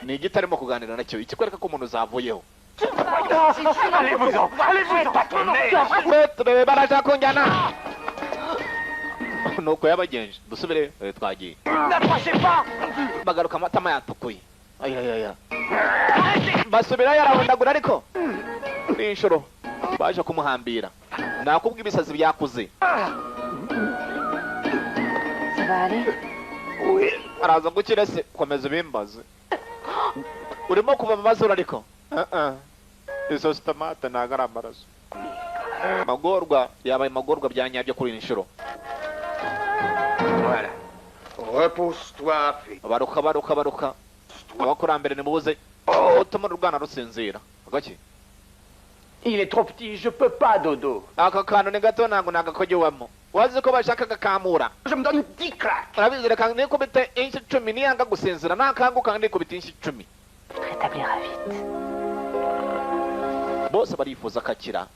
Ni igiti arimo kuganira nacyo. Ikikwereka ko umuntu zavuyeho. Allez-vous-en. Allez-vous-en. Metre barashaka kunjyana. Nuko yabagenje. Dusubire twagiye. N'approchez pas. Bagaruka amatama yatukuye. Ay ay ay. Basubira yarahondagura ariko. Ni inshuro. Baje kumuhambira. Nakubwa ibisazi byakuze. Araza gukira se komeza ubimbaze. Urimo kuva mu mazuru ariko. Izo sitomate ntago ari amaraso. Magorwa yabaye magorwa bya nyabyo kuri inshuro. Voilà. Repose-toi. Baruka baruka baruka. Abakurambere nimubuze utuma urwana rusinzira. Agaki? Il est trop petit, je peux pas dodo. Aka kantu ni gato ntago nagakojewamo. Wazi ko bashaka gakamura. Je me donne 10 claques. Arabizi reka nikubite inshi 10 niyanga gusinzira nakanguka nikubite inshi 10. Rétablira vite. Bose barifuza kakira.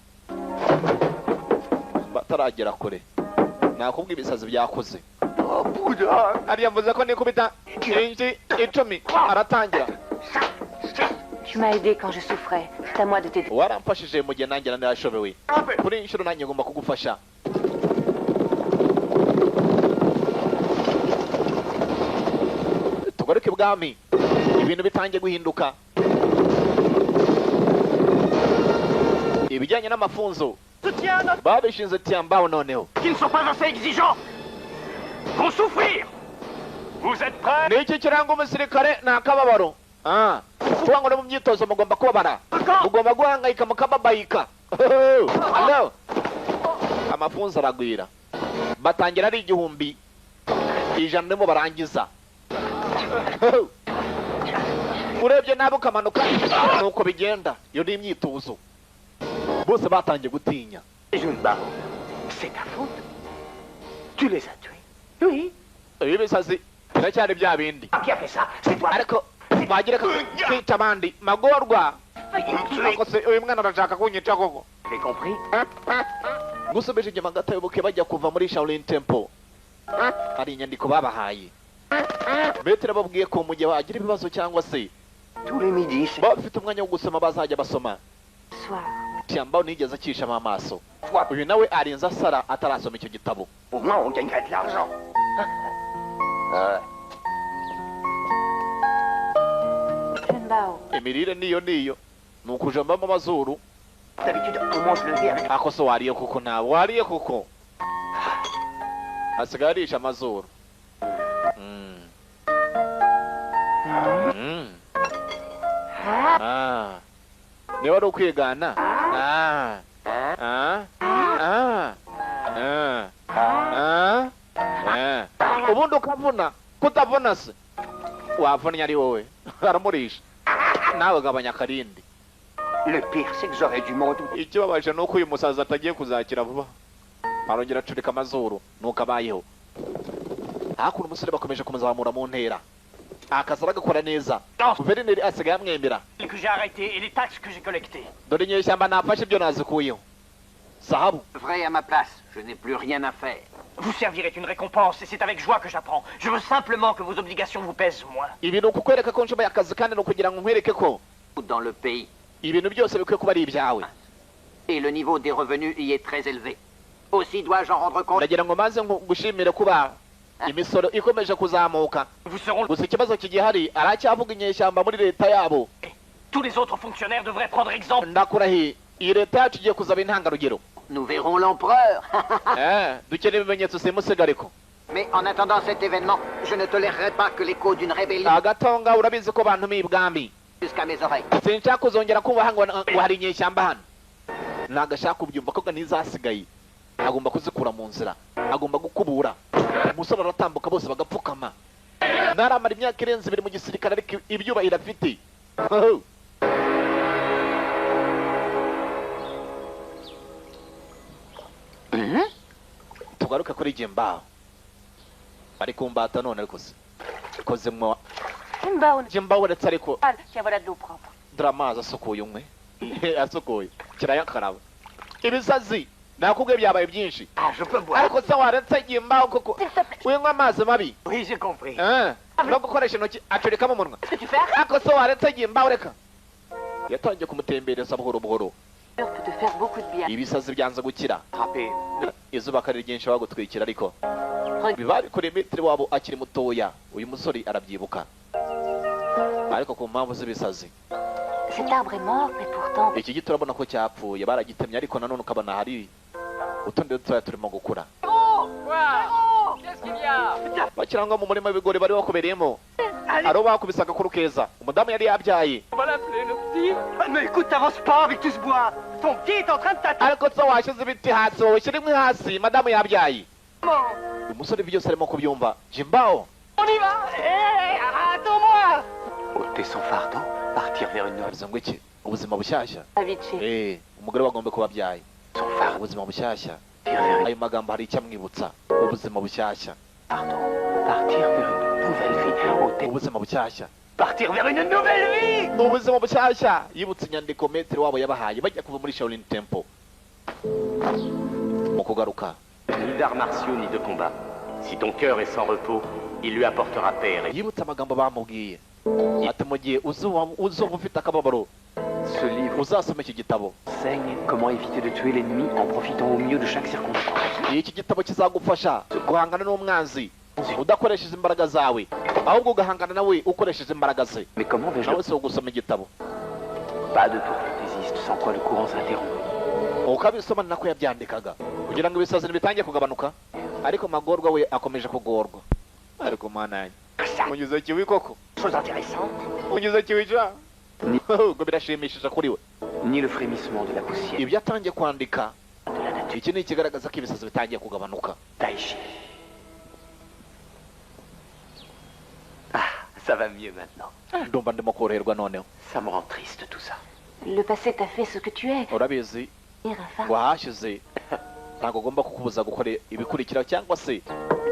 Bataragera kure. Nakubwa ibisazi byakoze. Ari yavuze ko nikubita inshi 10 aratangira. Tu m'as aidé quand je souffrais. C'est à moi de t'aider. Waramfashije mu gihe nanjye narashobewe. Kuri inshuro nanjye ngomba kugufasha. Tugaruke ibwami. Ibintu bitangiye guhinduka. Ibijyanye n'amafunzo. Babishinze Tiambao noneho. Qui ne sont pas assez exigeants. Vont souffrir. Vous êtes prêts? Ni iki kiranga umusirikare ni akababaro. Kuba ngo no mu myitozo mugomba kubabara. Mugomba guhangayika mukababayika. Hello. Amafunzo aragwira. Batangira ari 1000 100 nimo barangiza. Urebye nabo ukamanuka nuko bigenda. Iyo ni imyitozo. Bose batangiye gutinya. C'est ta faute. Tu les as tués. Oui. Ibi bisazi biracyari bya bindi. Qui a fait ça? C'est toi. Ariko bagira kwica abandi magorwa. Akose uyu mwana arashaka kunyica koko. J'ai compris. Gusubije inyuma gato yoboke bajya kuva muri Shaolin Temple. Hari inyandiko babahaye. Metero babwiye ko mu gihe bagira ibibazo cyangwa se tous les midis bafite umwanya wo gusoma bazajya basoma. Tiambao nigeze akishamo amaso. Uyu nawe arinze asara atarasoma icyo gitabo. Au moins on gagnerait de l'argent. Imirire niyo niyo ni ukujambamo amazuru. D'habitude, on mange le nez avec. Ako so wariye kuko nawe wariye kuko asigaye arisha amazuru. Niba ari ukwigana. Ubundi ukavuna kutavuna se wavunnye ari wowe aramurisha nawe gabanya akarindi. Le pire, c'est que j'aurais dû m'en douter. Ikibabaje ni uko uyu musaza atagiye kuzakira vuba, arongera acurika amazuru nuko abayeho. Hakuno umusore bakomeje kumuzamura mu ntera, akazi aragakora neza. Guverineri asigaye amwemera. Que j'ai arrêté et les taxes que j'ai collectées. Dore inyeshyamba nafashe ibyo nazikuyeho. Sahabu. Vrai à ma place, je n'ai plus rien à faire. Vous servirez une récompense et c'est avec joie que j'apprends. Je veux simplement que vos obligations vous pèsent moins. Ibi ni ukukwereka ko nshoboye akazi kandi ni ukugira ngo nkwereke ko dans le pays. Ibintu byose bikwiye kuba ari ibyawe. Et le niveau des revenus y est très élevé. Aussi dois-je en rendre compte. Ndagira ngo maze ngushimire kuba imisoro ikomeje kuzamuka. Gusa ikibazo kigihari aracyavuga inyeshyamba muri leta yabo. Tous les autres fonctionnaires devraient prendre exemple. Ndakurahiye iyi leta yacu igiye kuzaba intangarugero. Nous verrons l'empereur. Dukeneye ibimenyetso simusiga ariko. Mais en attendant cet événement, je ne tolérerai pas que l'écho d'une rébellion agatonga urabizi ko bantu ibwami jusqu'à mes oreilles. Sinshaka kuzongera kumva ngo hari inyeshyamba hano. Ntabwo ashaka kubyumva ko n'izasigaye agomba kuzikura mu nzira, agomba gukubura. Umusore aratambuka bose bagapfukama. Naramara imyaka irenze ibiri mu gisirikare ariko ibyubahiro afite. Tugaruke kuri Jimbaho ari kumbata none ariko se koze mwa Jimbaho uretse ariko dore amazi asukuye umwe asukuye kirayakaraba ibisazi nakubwiye byabaye byinshi. Ariko se waretse Jimbaho koko unywa amazi mabi? No gukoresha intoki acurikamo umunwa. Ariko se waretse Jimbaho reka yatangiye kumutembereza buhoro buhoro. Ibisazi byanze gukira, izuba kari ryinshi bagutwikira ariko bibabikoreye metero wabo akiri mutoya. Uyu musore arabyibuka ariko ku mpamvu z'ibisazi. Iki giti urabona ko cyapfuye baragitemye, ariko nanone ukabona hari utundi dutoya turimo gukura. Bakirangwa mu murima w'ibigori bari bakubereyemo, aro bakubise agakuru keza umudamu yari yabyaye. Ariko se washyize ibiti hasi wowe shyira inkwi hasi, madamu yabyaye. Umusore byose arimo kubyumva. Jimbaho ngo iki? Ubuzima bushyashya. Umugore wagomba kuba abyaye. Ubuzima bushyashya. Ayo magambo hari icyo amwibutsa. Ubuzima bushyashya. Ubuzima bushyashya. Ubuzima bushyashya. Yibutse inyandiko metero wabo yabahaye bajya kuva muri Shaolin Temple. Mu kugaruka. Ni d'arts martiaux ni de combat. Si ton cœur est sans repos, il lui apportera paix. Yibutse amagambo bamubwiye. Ati mu gihe uzuba ufite akababaro, uzasoma iki gitabo. Comment éviter de tuer l'ennemi en profitant au mieux de chaque circonstance. Iki gitabo kizagufasha guhangana n'umwanzi udakoresheje imbaraga zawe, ahubwo ugahangana nawe ukoresheje imbaraga ze. Nawe si ugusoma igitabo. Pas de tour fantaisiste sans quoi le courant s'interrompt. Ukabisoma ni nako yabyandikaga kugira ngo ibisazi bitangiye kugabanuka, ariko magorwa we akomeje kugorwa. Ariko mana yanjye munyuze kiwi koko, munyuze kiwi ja ubwo birashimishije kuri we. Ni le frémissement de la poussière. Ibyo atangiye kwandika iki ni ikigaragaza ko ibisazi bitangiye kugabanuka. Taichi. Ah, ça va mieux maintenant. Ndumva ndimo koroherwa noneho. Ça me rend triste tout ça. Le passé t'a fait ce que tu es. Urabizi ngo ahashize ntabwo ugomba kukubuza gukora ibikurikira cyangwa se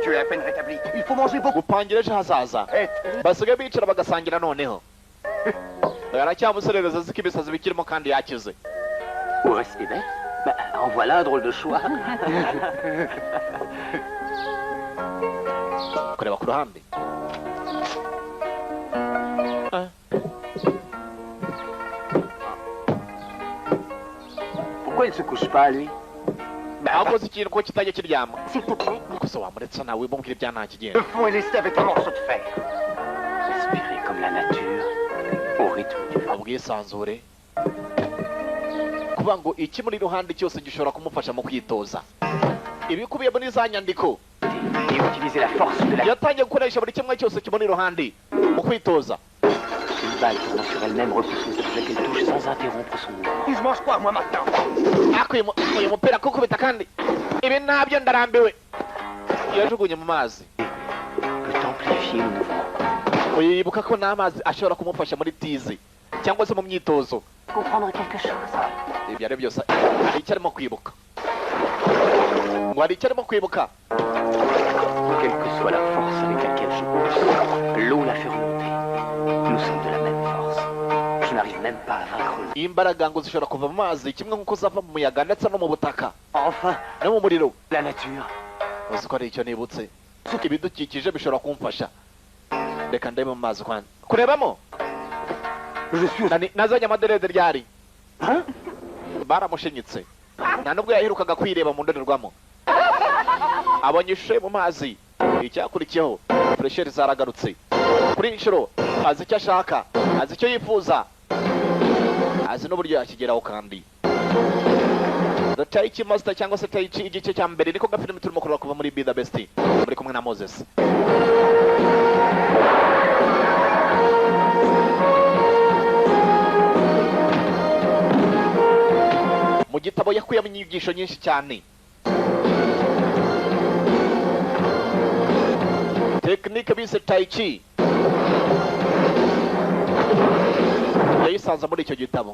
Tu es à peine rétabli. Il faut manger beaucoup. Gupangira ejo hazaza. Basigaye bicara bagasangira noneho. Aracyamuserereza azi ko ibisazi bikirimo kandi yakize. Ou rester bête? Bah, en voilà un drôle de choix. Kureba ku ruhande. Pourquoi il se couche pas, lui? Akoze ikintu ko kitajya kiryama. S'il te plaît. Gusa wamuretse nawe mubwira ibya nta kigenda. Le fond est lesté avec un morceau de fer. Respirer comme la nature, au rythme du vent. Ubwisanzure. Ukuvuga ngo ikimuri iruhande cyose gishobora kumufasha mu kwitoza. Ibikubiye muri za nyandiko. Et utiliser la force de la Yatangiye gukoresha buri kimwe cyose kimuri iruhande mu kwitoza. Une balle tournant sur elle-même repousse les objets qu'elle touche sans interrompre son mouvement. Et je mange quoi, moi, maintenant? Ariko uyu mupira kukubita kandi ibi nabyo ndarambiwe. Yajugunye mu mazi. Peut amplifier le mouvement. Uyu yibuka ko n'amazi ashobora kumufasha muri tizi cyangwa se mu myitozo. Comprendre quelque chose. Ibyo ari byose hari icyo arimo kwibuka. Ngo hari icyo arimo kwibuka. Quelle que soit la force avec laquelle je pousse, l'eau la fait remonter. Nous sommes de la même force. Je n'arrive même pas à vaincre l'eau. Imbaraga ngo zishobora kuva mu mazi kimwe nk'uko zava mu muyaga ndetse no mu butaka Enfin, no mu muriro. la nature. Uzi ko ari icyo nibutse. Ibidukikije bishobora kumfasha. Reka ndebe mu mazi kwanza. Kurebamo? Je suis Nazanye amaderede ryari. Hein? Baramushinyitse. Nta nubwo yaherukaga kwireba mu ndorerwamo. Abonye ishusho ye mu mazi. Icyakurikiyeho, fresheri zaragarutse. Kuri iyi nshuro azi icyo ashaka, azi icyo yifuza, azi n'uburyo yakigeraho kandi. The Tai Chi Master cyangwa se Tai Chi igice cya mbere niko gafilimi turimo kureba kuva muri Be The Best. Muri kumwe na Moses. Mu gitabo yakuyemo inyigisho nyinshi cyane. Tekinike bise Tai Chi yayisanze muri icyo gitabo.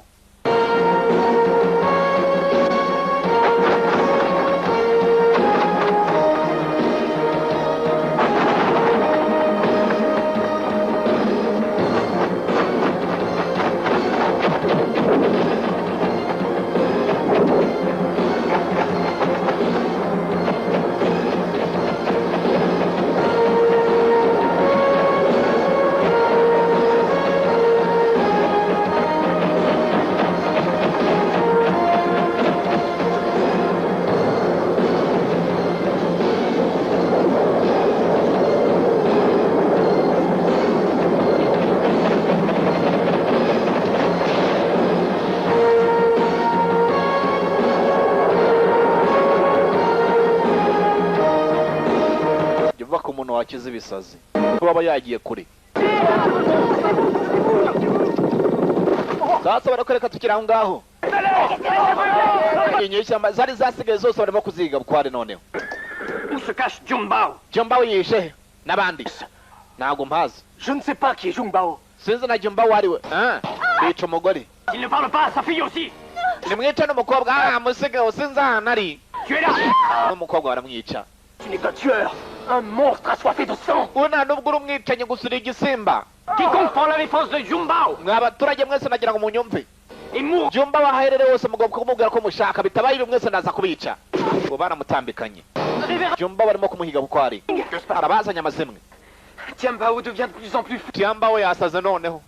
Jya ku muntu wakiza ibisazi kuko aba yagiye kure. Sasa barakwereka tukiri aho ngaho. Inyeshyamba zari zasigaye zose barimo kuziga bukware noneho. Où se cache Jumbao? Jumbao yishe n'abandi. Ntabwo mpazi. Je ne sais pas qui est Jumbao. Sinzi na Jumbao ari we. Bica umugore. Il ne parle pas à sa fille aussi. Nimwice n'umukobwa, musige sinzi ahantu ari. Tu es là. N'umukobwa baramwica. Tu n'es qu'un tueur, un monstre assoiffé de sang. Ubu nta nubwo uri umwicanyi gusa uri igisimba. Quiconque prend la défense de Jumbao Mwa baturage mwese nagira ngo munyumve. et mourra. Jumba waherere wose mugomba kumubwira ko mushaka, bitabaye ibi mwese ndaza kubica. Ngo baramutambikanye. Jumba barimo kumuhiga bukwari. Arabazanye amazimwe. Tiambao devient de plus en plus fou. Tiambao yasaze noneho.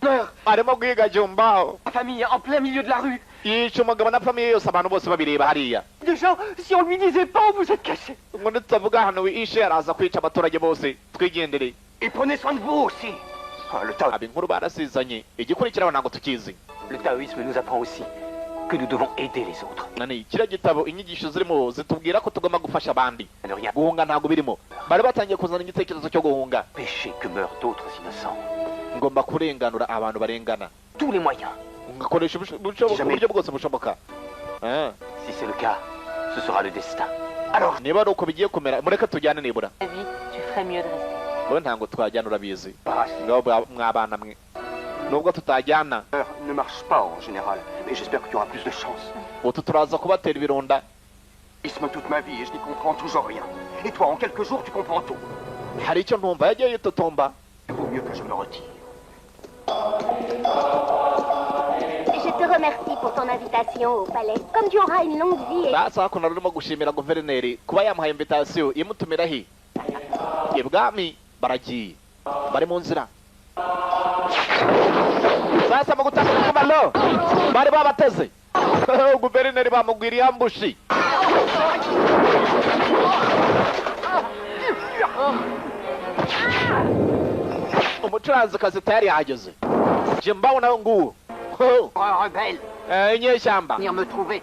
Arimo guhiga Jumbao. La famille en plein milieu de la rue. Yica umugabo na famille yose abantu bose babireba hariya. Déjà, si on lui disait pas où vous êtes caché. Ngo nitutavuga hano wishe araza kwica abaturage bose. Twigendere. Et prenez soin de vous aussi. Ah, le Tao. Aba inkuru barasizanye. Igikurikiraho ntabwo tukizi. Le taoïsme nous apprend aussi que nous devons aider les autres. Nani kiriya gitabo inyigisho zirimo zitubwira ko tugomba gufasha abandi. À ne rien Guhunga ntabwo birimo. Bari batangiye kuzana igitekerezo cyo guhunga. pécher que meurent d'autres innocents. Ngomba kurenganura abantu barengana. Tous les moyens. Ngakoresha uburyo bwose bushoboka. Si c'est le cas, ce sera le destin. Alors, Niba ari uko bigiye kumera, mureke tujyane nibura. La vie, tu ferais mieux de rester. Wowe ntabwo twajyana urabizi. Ngaho mwabana mwe. Nubwo tutajyana, ne marche pas en général, mais j'espère que tu auras plus de chance. utu turaza kubatera ibirunda. Isme toute ma vie et je n'y comprends toujours rien. Et toi, en quelques jours, tu comprends tout. Hari icyo ntumva yagiye yitotomba. Il vaut mieux que je me retire. Je te remercie pour ton invitation au palais. Comme tu auras une longue vie et... Sasa hakuno rurimo gushimira guverineri kuba yamuhaye invitation imutumira he ibwami. Baragiye bari mu nzira. Sasa mu gutanga kumalo bari babateze. Guverineri bamugwiriye ambushi. Umucuranzikazi tayari yahageze. Jimbao nawe nguwo. Un rebelle. Inyeshyamba. Venir me trouver.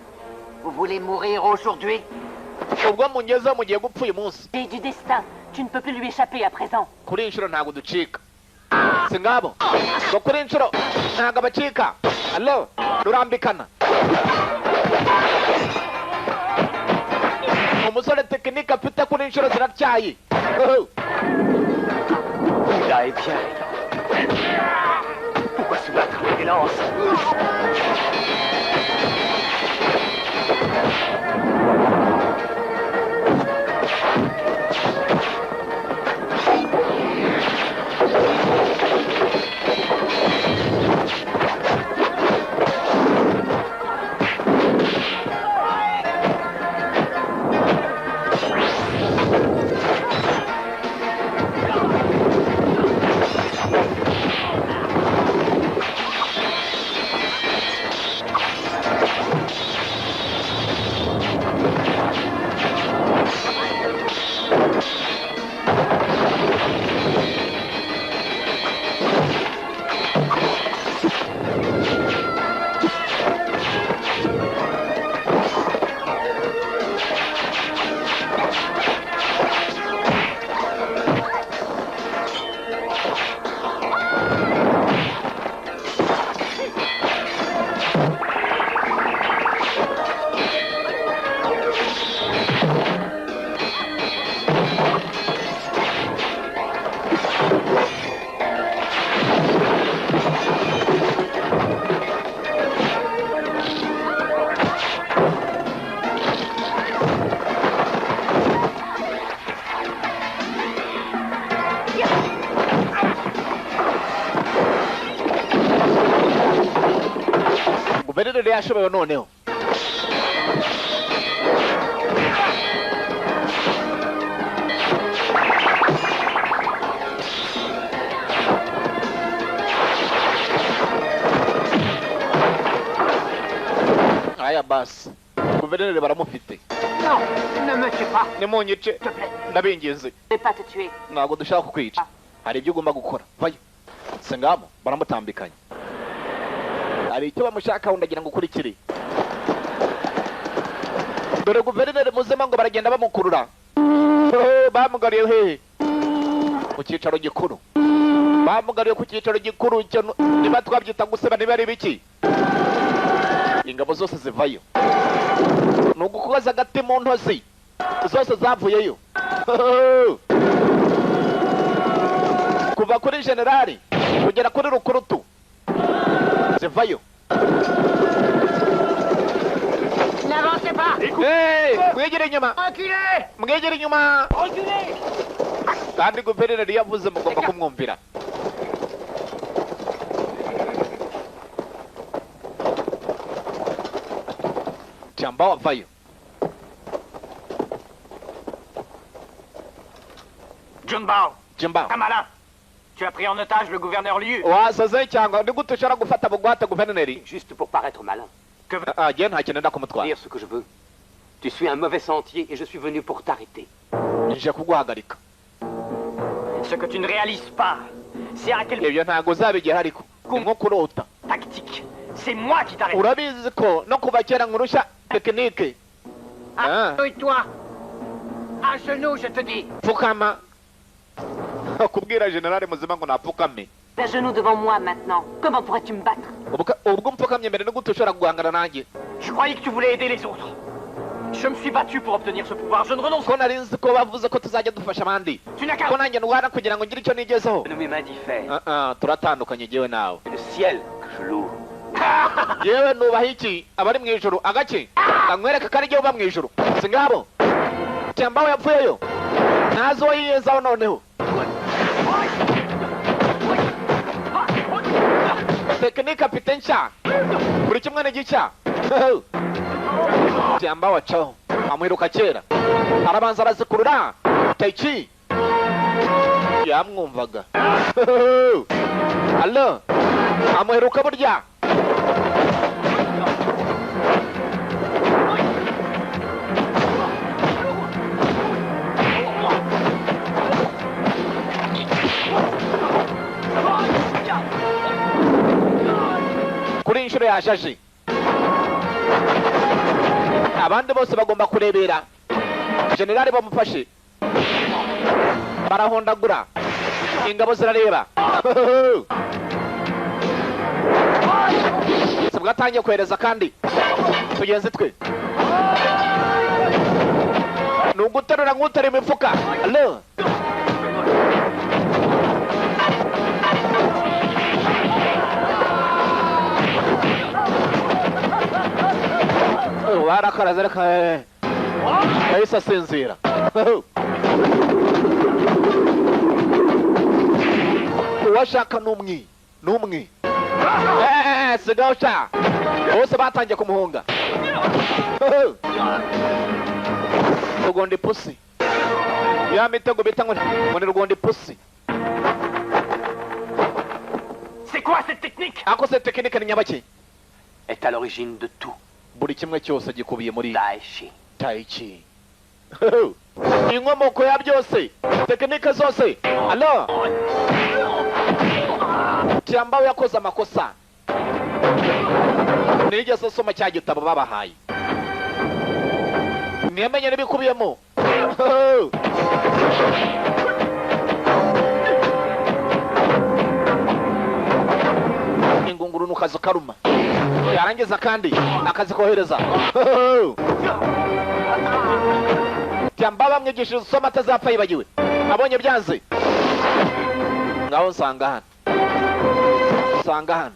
Vous voulez mourir aujourd'hui? Ubwo mungezeho mugiye gupfa uyu munsi. Et du destin, tu ne peux plus lui échapper à présent. Kuri iyi nshuro ntabwo ducika. Si ngabo ngo kuri iyi nshuro ntabwo abacika. Allo, rurambikana. Umusore tekinike afite kuri iyi nshuro ziratyaye. Là est bien. Pourquoi se battre avec des lances? Guverineri yashobewe noneho. Aya basi guverineri baramufite. Non, ne me tue pas. Nimunyice, ndabinginze. Je vais pas te tuer. Ntabwo dushaka kukwica. Hari ibyo ugomba gukora. Vayo. Sengamo baramutambikanye. Hari icyo bamushakaho ndagira ngo ukurikire. Dore guverineri muzima ngo baragenda bamukurura. Bamugariye hehe? Ku cyicaro gikuru. Bamugariye ku cyicaro gikuru icyo niba twabyita guseba niba ari biki. Ingabo zose zivayo. Ni ugukoza agati mu ntozi. Zose zavuyeyo. Kuva kuri generali kugera kuri rukurutu. Zivayo. N'avancez pas. Hey, mwegere inyuma. Reculez. Mwegere inyuma. Reculez. Kandi guverineri yavuze mugomba kumwumvira. Jamba wavayo. Junbao. Junbao. Kamala. Tu as pris en otage le gouverneur Liu. Wasaze cyangwa ni gute ushobora gufata bugwate guverineri? Juste pour paraître malin. Que jye nta kintu ndakumutwara. Dire ce que je veux. Tu suis un mauvais sentier et je suis venu pour t'arrêter. Nje kuguhagarika. Ce que tu ne réalises pas, c'est à quel ibyo ntago uzabigera ariko nko kurota. Tactique. C'est moi qui t'arrête. Urabizi ko no kuva kera nkurusha tekinike. Ah, toi. À genoux, je te dis. Pfukama. Kubwira generali muzima ngo napfukame. À genoux devant moi maintenant. Comment pourrais-tu me battre? Ubwo mpfukamye mbere no gute ushobora guhangana nanjye? Je croyais que tu voulais aider les autres. Je me suis battu pour obtenir ce pouvoir. Je ne renonce. Ko nari nzi ko bavuze ko tuzajya dufasha abandi. Ko nanjye ndwana kugira ngo ngire icyo nigezeho. Mes mains diffèrent. Turatandukanye jyewe nawe. Le ciel que je loue. Yewe nubaha iki abari mu ijuru agaki nkwereka ko ari jyewe uba mu ijuru. Si ngabo cyambawe yapfuyeyo ntazi uwo yiyezaho noneho. Tekinike afite nshya buri kimwe ni gishya. Cyambawe acaho amwiruka kera arabanza arazikurura. Taichi yamwumvaga. Allo amuheruka burya. Kuri inshuro yashaje Abandi bose bagomba kurebera. Generali bamufashe barahondagura, ingabo zirareba. Bwatangiye kohereza kandi tugenzi twe ni uguterura nk'utera imifuka. Alo barakaraze, reka yahise asinzira. Uwashaka n'umwe n'umwe sigaho sha, bose batangiye kumuhunga. Rugondi ipusi ya mitego bita ngo ni rugondi ipusi. C'est quoi cette technique? Ako se technique ni nyabaki? Est à l'origine de tout. Buri kimwe cyose gikubiye muri Tai Chi. Tai Chi. Inkomoko ya byose, tekinike zose. Alo Tiambao yakoze amakosa, nigeze asoma cya gitabo babahaye, ntiyamenye n'ibikubiyemo. Ingunguru nukazo karuma, yarangiza kandi akazikohereza. Tiambao bamwigishije usoma atazapfa yibagiwe, abonye byanze. Ngaho nsanga hano, nsanga hano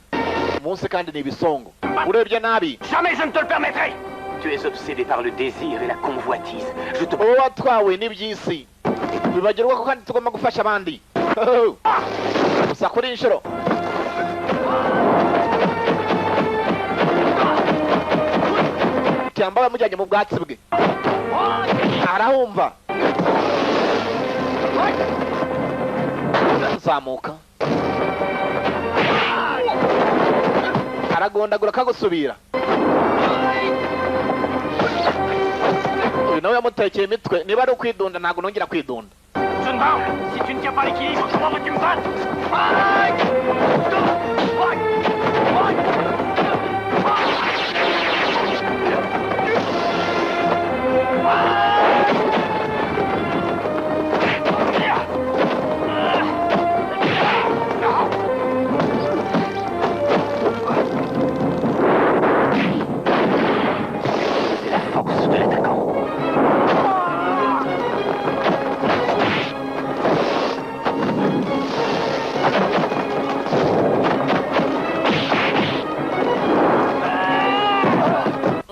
umunsi kandi ni ibisongo, urebye nabi. Jamais je ne te le permettrai. Tu es obsédé par le désir et la convoitise. Je te watwawe n'iby'isi, bibagirwa ko kandi tugomba gufasha abandi. Gusa kuri inshuro Tiambao yamujyanye mu bwatsi bwe, arahumva zamuka, aragondagura kagusubira. Uyu nawe yamutekeye imitwe, niba ari ukwidunda ntabwo nongera kwidunda. Junbao, si tu ne tiens pas l'équilibre, comment veux-tu me battre? C'est la force de l'attaquant.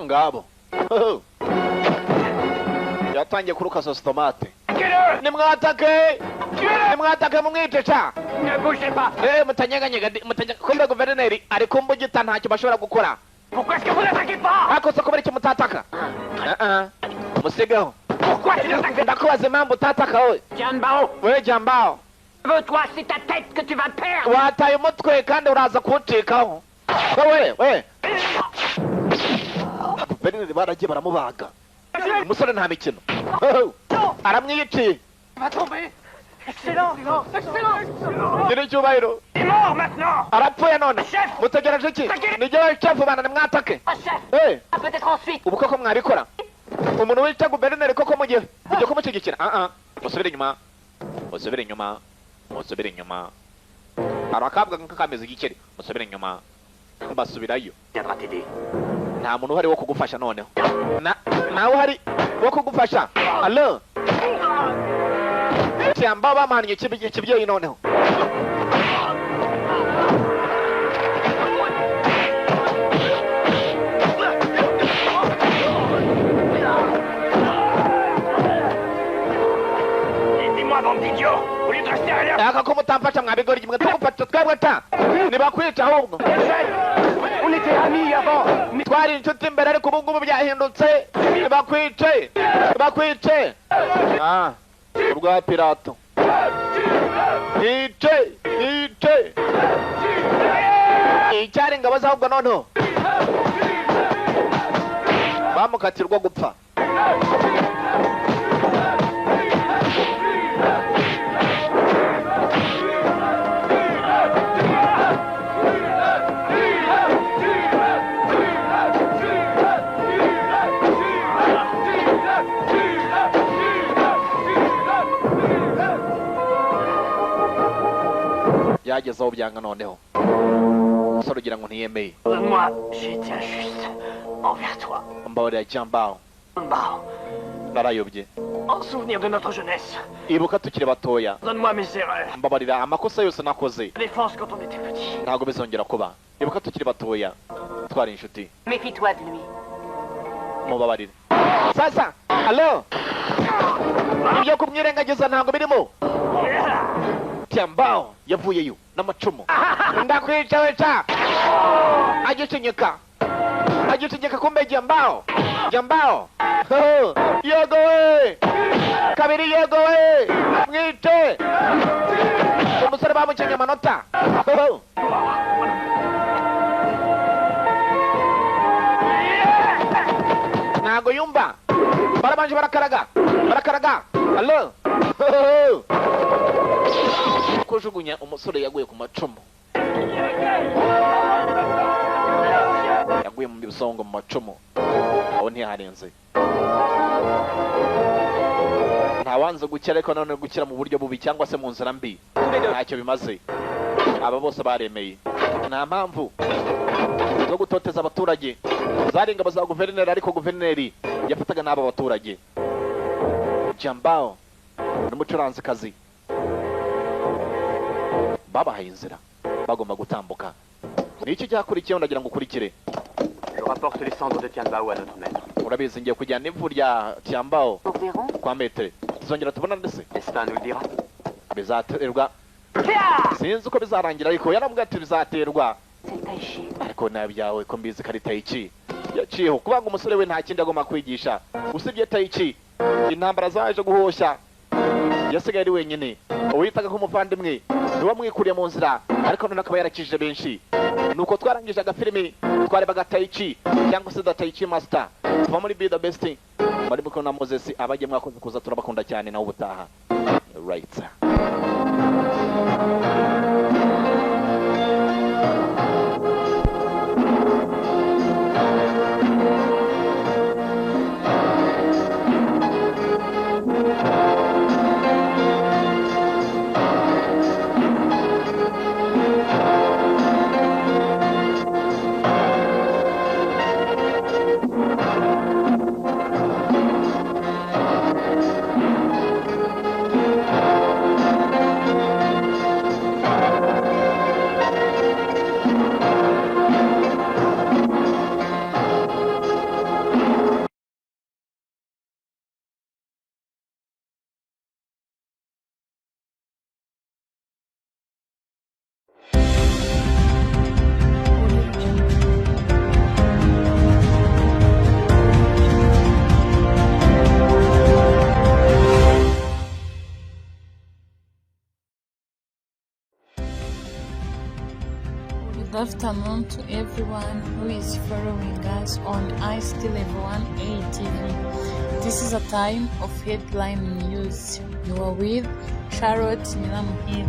Ngabo yatangiye kuruka sositomate. Nimwatake, nimwatake mumwice ca. Mutanyeganyega, kumbe guverineri ari kumbugita ntacyo bashobora gukora. Pourquoi est-ce que vous n'attaquez pas? Ako se kubera iki mutataka? Musigeho. Pourquoi tu n'attaques? Ndakubaza impamvu utataka wowe. Tianbao. Wewe Tianbao. Toi, c'est ta tête que tu vas perdre. Wataye umutwe kandi uraza kuwucikaho. Wewe, we. Guverineri baragiye baramubaga. Umusore nta mikino. Aramwiyiciye. Va tomber. Excellent, excellent. Nyiri icyubahiro. Il est mort maintenant. Arapfuye none. Mutegereje iki? Nijye chef bana nimwatake. Chef. Peut-être ensuite. Ubu koko mwabikora? Umuntu wica guverineri koko mugiye ujye kumushyigikira? Musubire inyuma, musubire inyuma, musubire inyuma. Arakabwa nk'akameze igikeri. Musubire inyuma. Basubirayo. Nta muntu uhari wo kugufasha noneho. Nawe uhari wo kugufasha. Allo Tiambao bamahannye ikibyeyi noneho. Aidez-moi, bande d'idiots! Au lieu de rester à l'air. Aka ko mutamfasha mwabigoryi mwe tugufasha twebwe ta. Nibakwica ahubwo. On était amis avant. Twari inshuti mbere ariko ubu ngubu byahindutse. Nibakwice, nibakwice. Urwa Pilato. Ice, ice. Icyari ingabo z'ahubwo noneho bamukatirwa gupfa. Byageze aho byanga noneho. Umusore ugira ngo ntiyemeye. Moi, j'ai été injuste envers toi. Mbabarira Jambao. Bao. Narayobye. En souvenir de notre jeunesse. Ibuka tukiri batoya. Donne-moi mes erreurs. Mbabarira amakosa yose nakoze. Défense quand on était petit. Ntabwo bizongera kuba. Ibuka tukiri batoya. Twari inshuti. Méfie-toi de lui. Mubabarire. Sasa, allo. Ibyo kumwirengagiza ntabwo birimo. Tiambao yavuyeyo n'amacumu. Ndakwica weca. Agishinyika. Agishinyika kumbe Jambao. Jambao. Yego we. Kabiri yego we. Mwite. Umusore bamukenye amanota. Ntago yumva. Barabanje barakaraga. Barakaraga. Allo. Kujugunya umusore yaguye ku macumu. Yaguye mu bisongo mu macumu. Aho ntiharenze. Ntawanze gukira ariko none gukira mu buryo bubi cyangwa se mu nzira mbi. Ntacyo bimaze. Aba bose baremeye. Nta mpamvu zo gutoteza abaturage. Zari ingabo za guverineri ariko guverineri yafataga n'aba baturage. Jambao n'umucuranzikazi babahaye inzira bagomba gutambuka. Niki cyakurikiyeho ndagira ngo ukurikire. Je rapporte les cendres de Tianbao à notre maître. Urabizi ngiye kujyana ivu rya Tianbao kwa maître. Tuzongera tubona ndetse. Destin nous le dira. Bizaterwa. Sinzi uko bizarangira ariko yaramubwiye ati bizaterwa. Ariko nabyawe ko mbizi ko ari Tai Chi. Yaciyeho kubanga umusore we nta kindi agomba kwigisha usibye Tai Chi. Intambara zaje guhosha. Yasigaye ari wenyine. Uwitaga nk'umuvandimwe niwe mwikuriye mu nzira ariko none akaba yarakijije benshi. Nuko twarangije agafilimi twarebaga Tai Chi cyangwa se The Tai Chi Master. Tuva muri Be The Best. Muri Mukuru na Moses abagiye mwakoze kuza turabakunda cyane nawe ubutaha. Right. Good afternoon to everyone who is following us on ICT Level 1A TV. This is a time of headline news. You are with Charlotte Nyiramugire.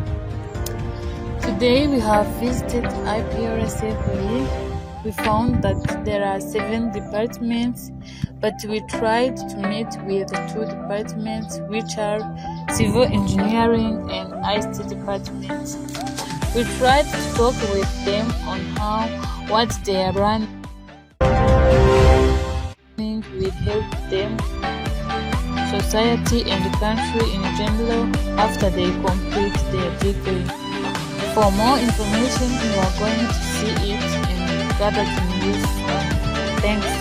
Today we have visited IPRC. We found that there are 7 departments, but we tried to meet with 2 departments, which are civil engineering and ICT departments. We tried to talk with them on how what they are running will help them, society and the country in general after they complete their degree. For more information, you are going to see it in gathered news. Thanks.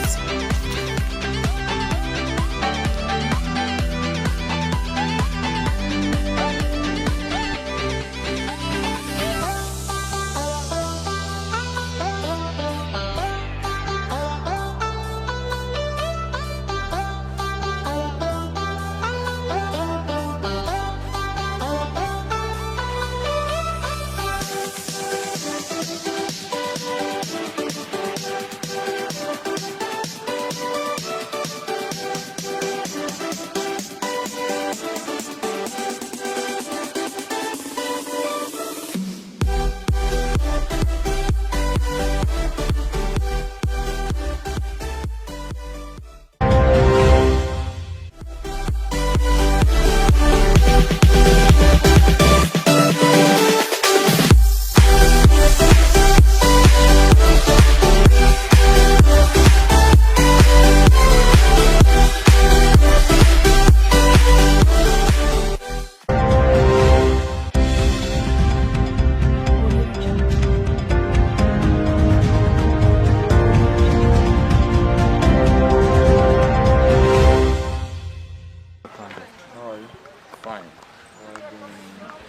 Fine. How are you doing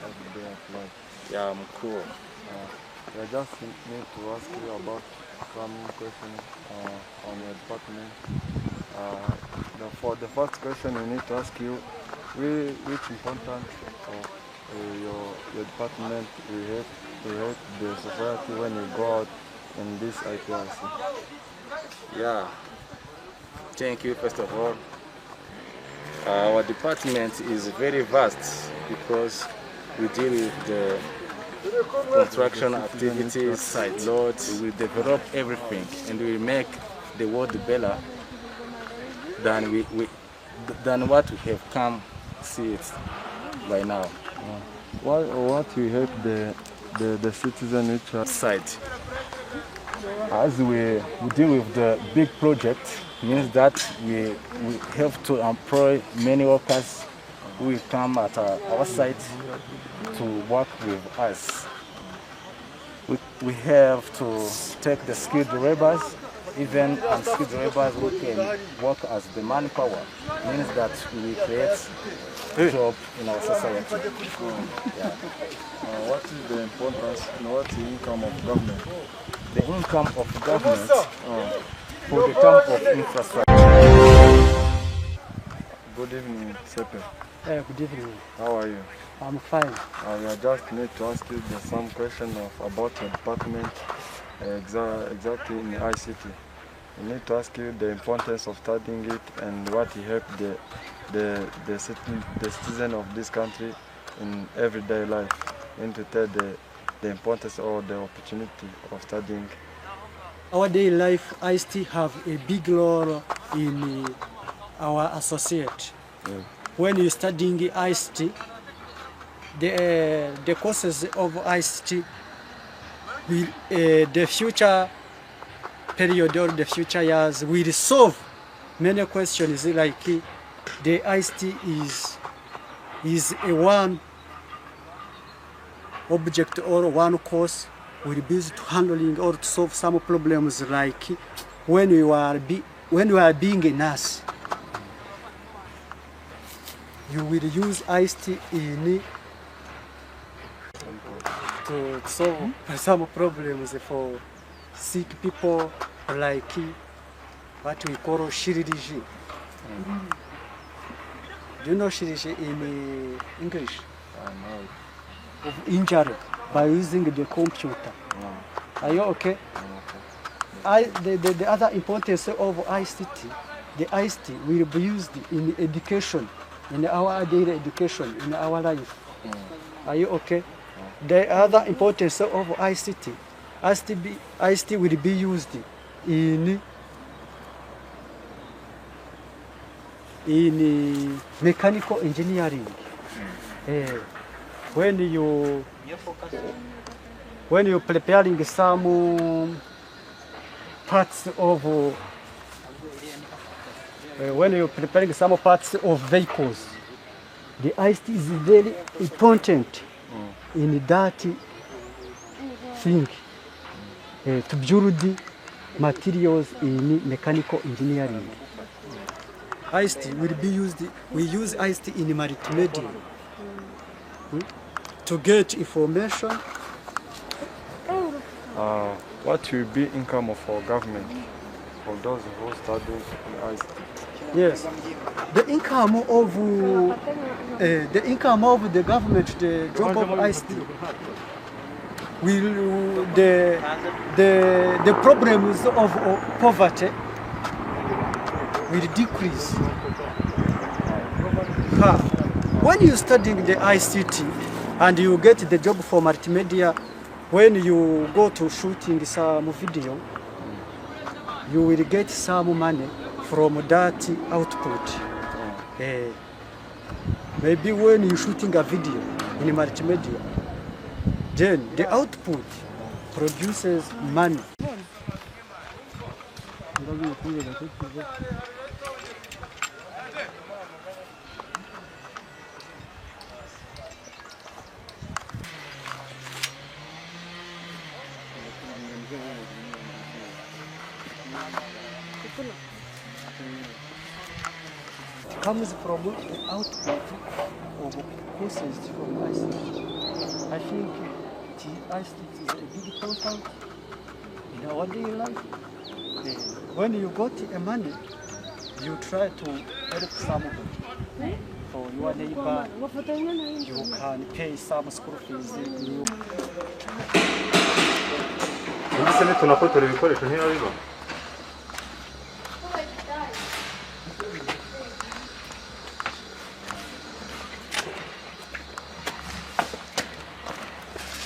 every day of life? Yeah, I'm cool. I just need to ask you about some questions on your department. For the first question, we need to ask you which important of your department will help the society when you go out in this IPRC. Yeah, thank you first of all. Our department is very vast because we deal with the construction activities, loads. We develop everything and we make the world better than than what we have come see it by now. What you help the citizen which are side. As we deal with the big project, means that we have to employ many workers who will come at our site to work with us. We have to take the skilled laborers, even unskilled laborers who can work as the manpower, means that we create job in our society. Yeah. What is the importance and what is the income of government? The income of government for the term of infrastructure. Good evening, Sepe. Good evening. How are you? I'm fine. I just need to ask you some question about your department, exactly in ICT. We need to ask you the importance of studying it and what it helped the citizen of this country in everyday life. We need to tell the importance or the opportunity of studying. Our daily life, ICT have a big role in our associate. Yeah. When you're studying ICT, the courses of ICT will, the future period or the future years will solve many questions like the ICT is a one object or one course will be used to handling or to solve some problems like when you are being a nurse. You will use ICT in to solve some problems for sick people like what we call chirurgy. Do you know chirurgy in English? I know. Of injury by using the computer. No. Are you okay? I'm okay. The other importance of ICT, the ICT will be used in education, in our daily education, in our life. Are you okay? The other importance of ICT, ICT will be used in mechanical engineering. When you preparing some parts of when you're preparing some parts of vehicles, the ICT is very important in that thing to build materials in mechanical engineering. ICT will be used. We use ICT in multimedia to get information. What will be income of our government for those who study in ICT? Yes, the income of the government, the job of ICT, will the problems of poverty will decrease. When you're studying the ICT and you get the job for multimedia, when you go to shooting some video, you will get some money from that output. Maybe when you're shooting a video in multimedia, then the output produces money. It Comes from the output of courses from ICT. I think the ICT is a big important in our daily life. When you got a money, you try to help somebody. For your neighbor, you can pay some school fees. You Mbese nitunafotora ibikoresho ntibabiba.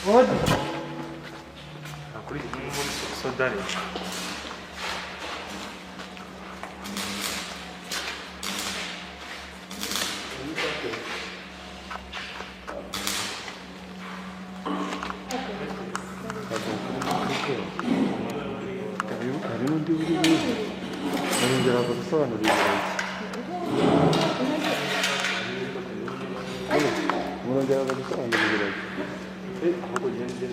Kuri muri sodari. Hari n'undi uri buze arongera aza gusobanura ibirayi. Murongera aza gusobanura ibirayi. Ahubwo ngende.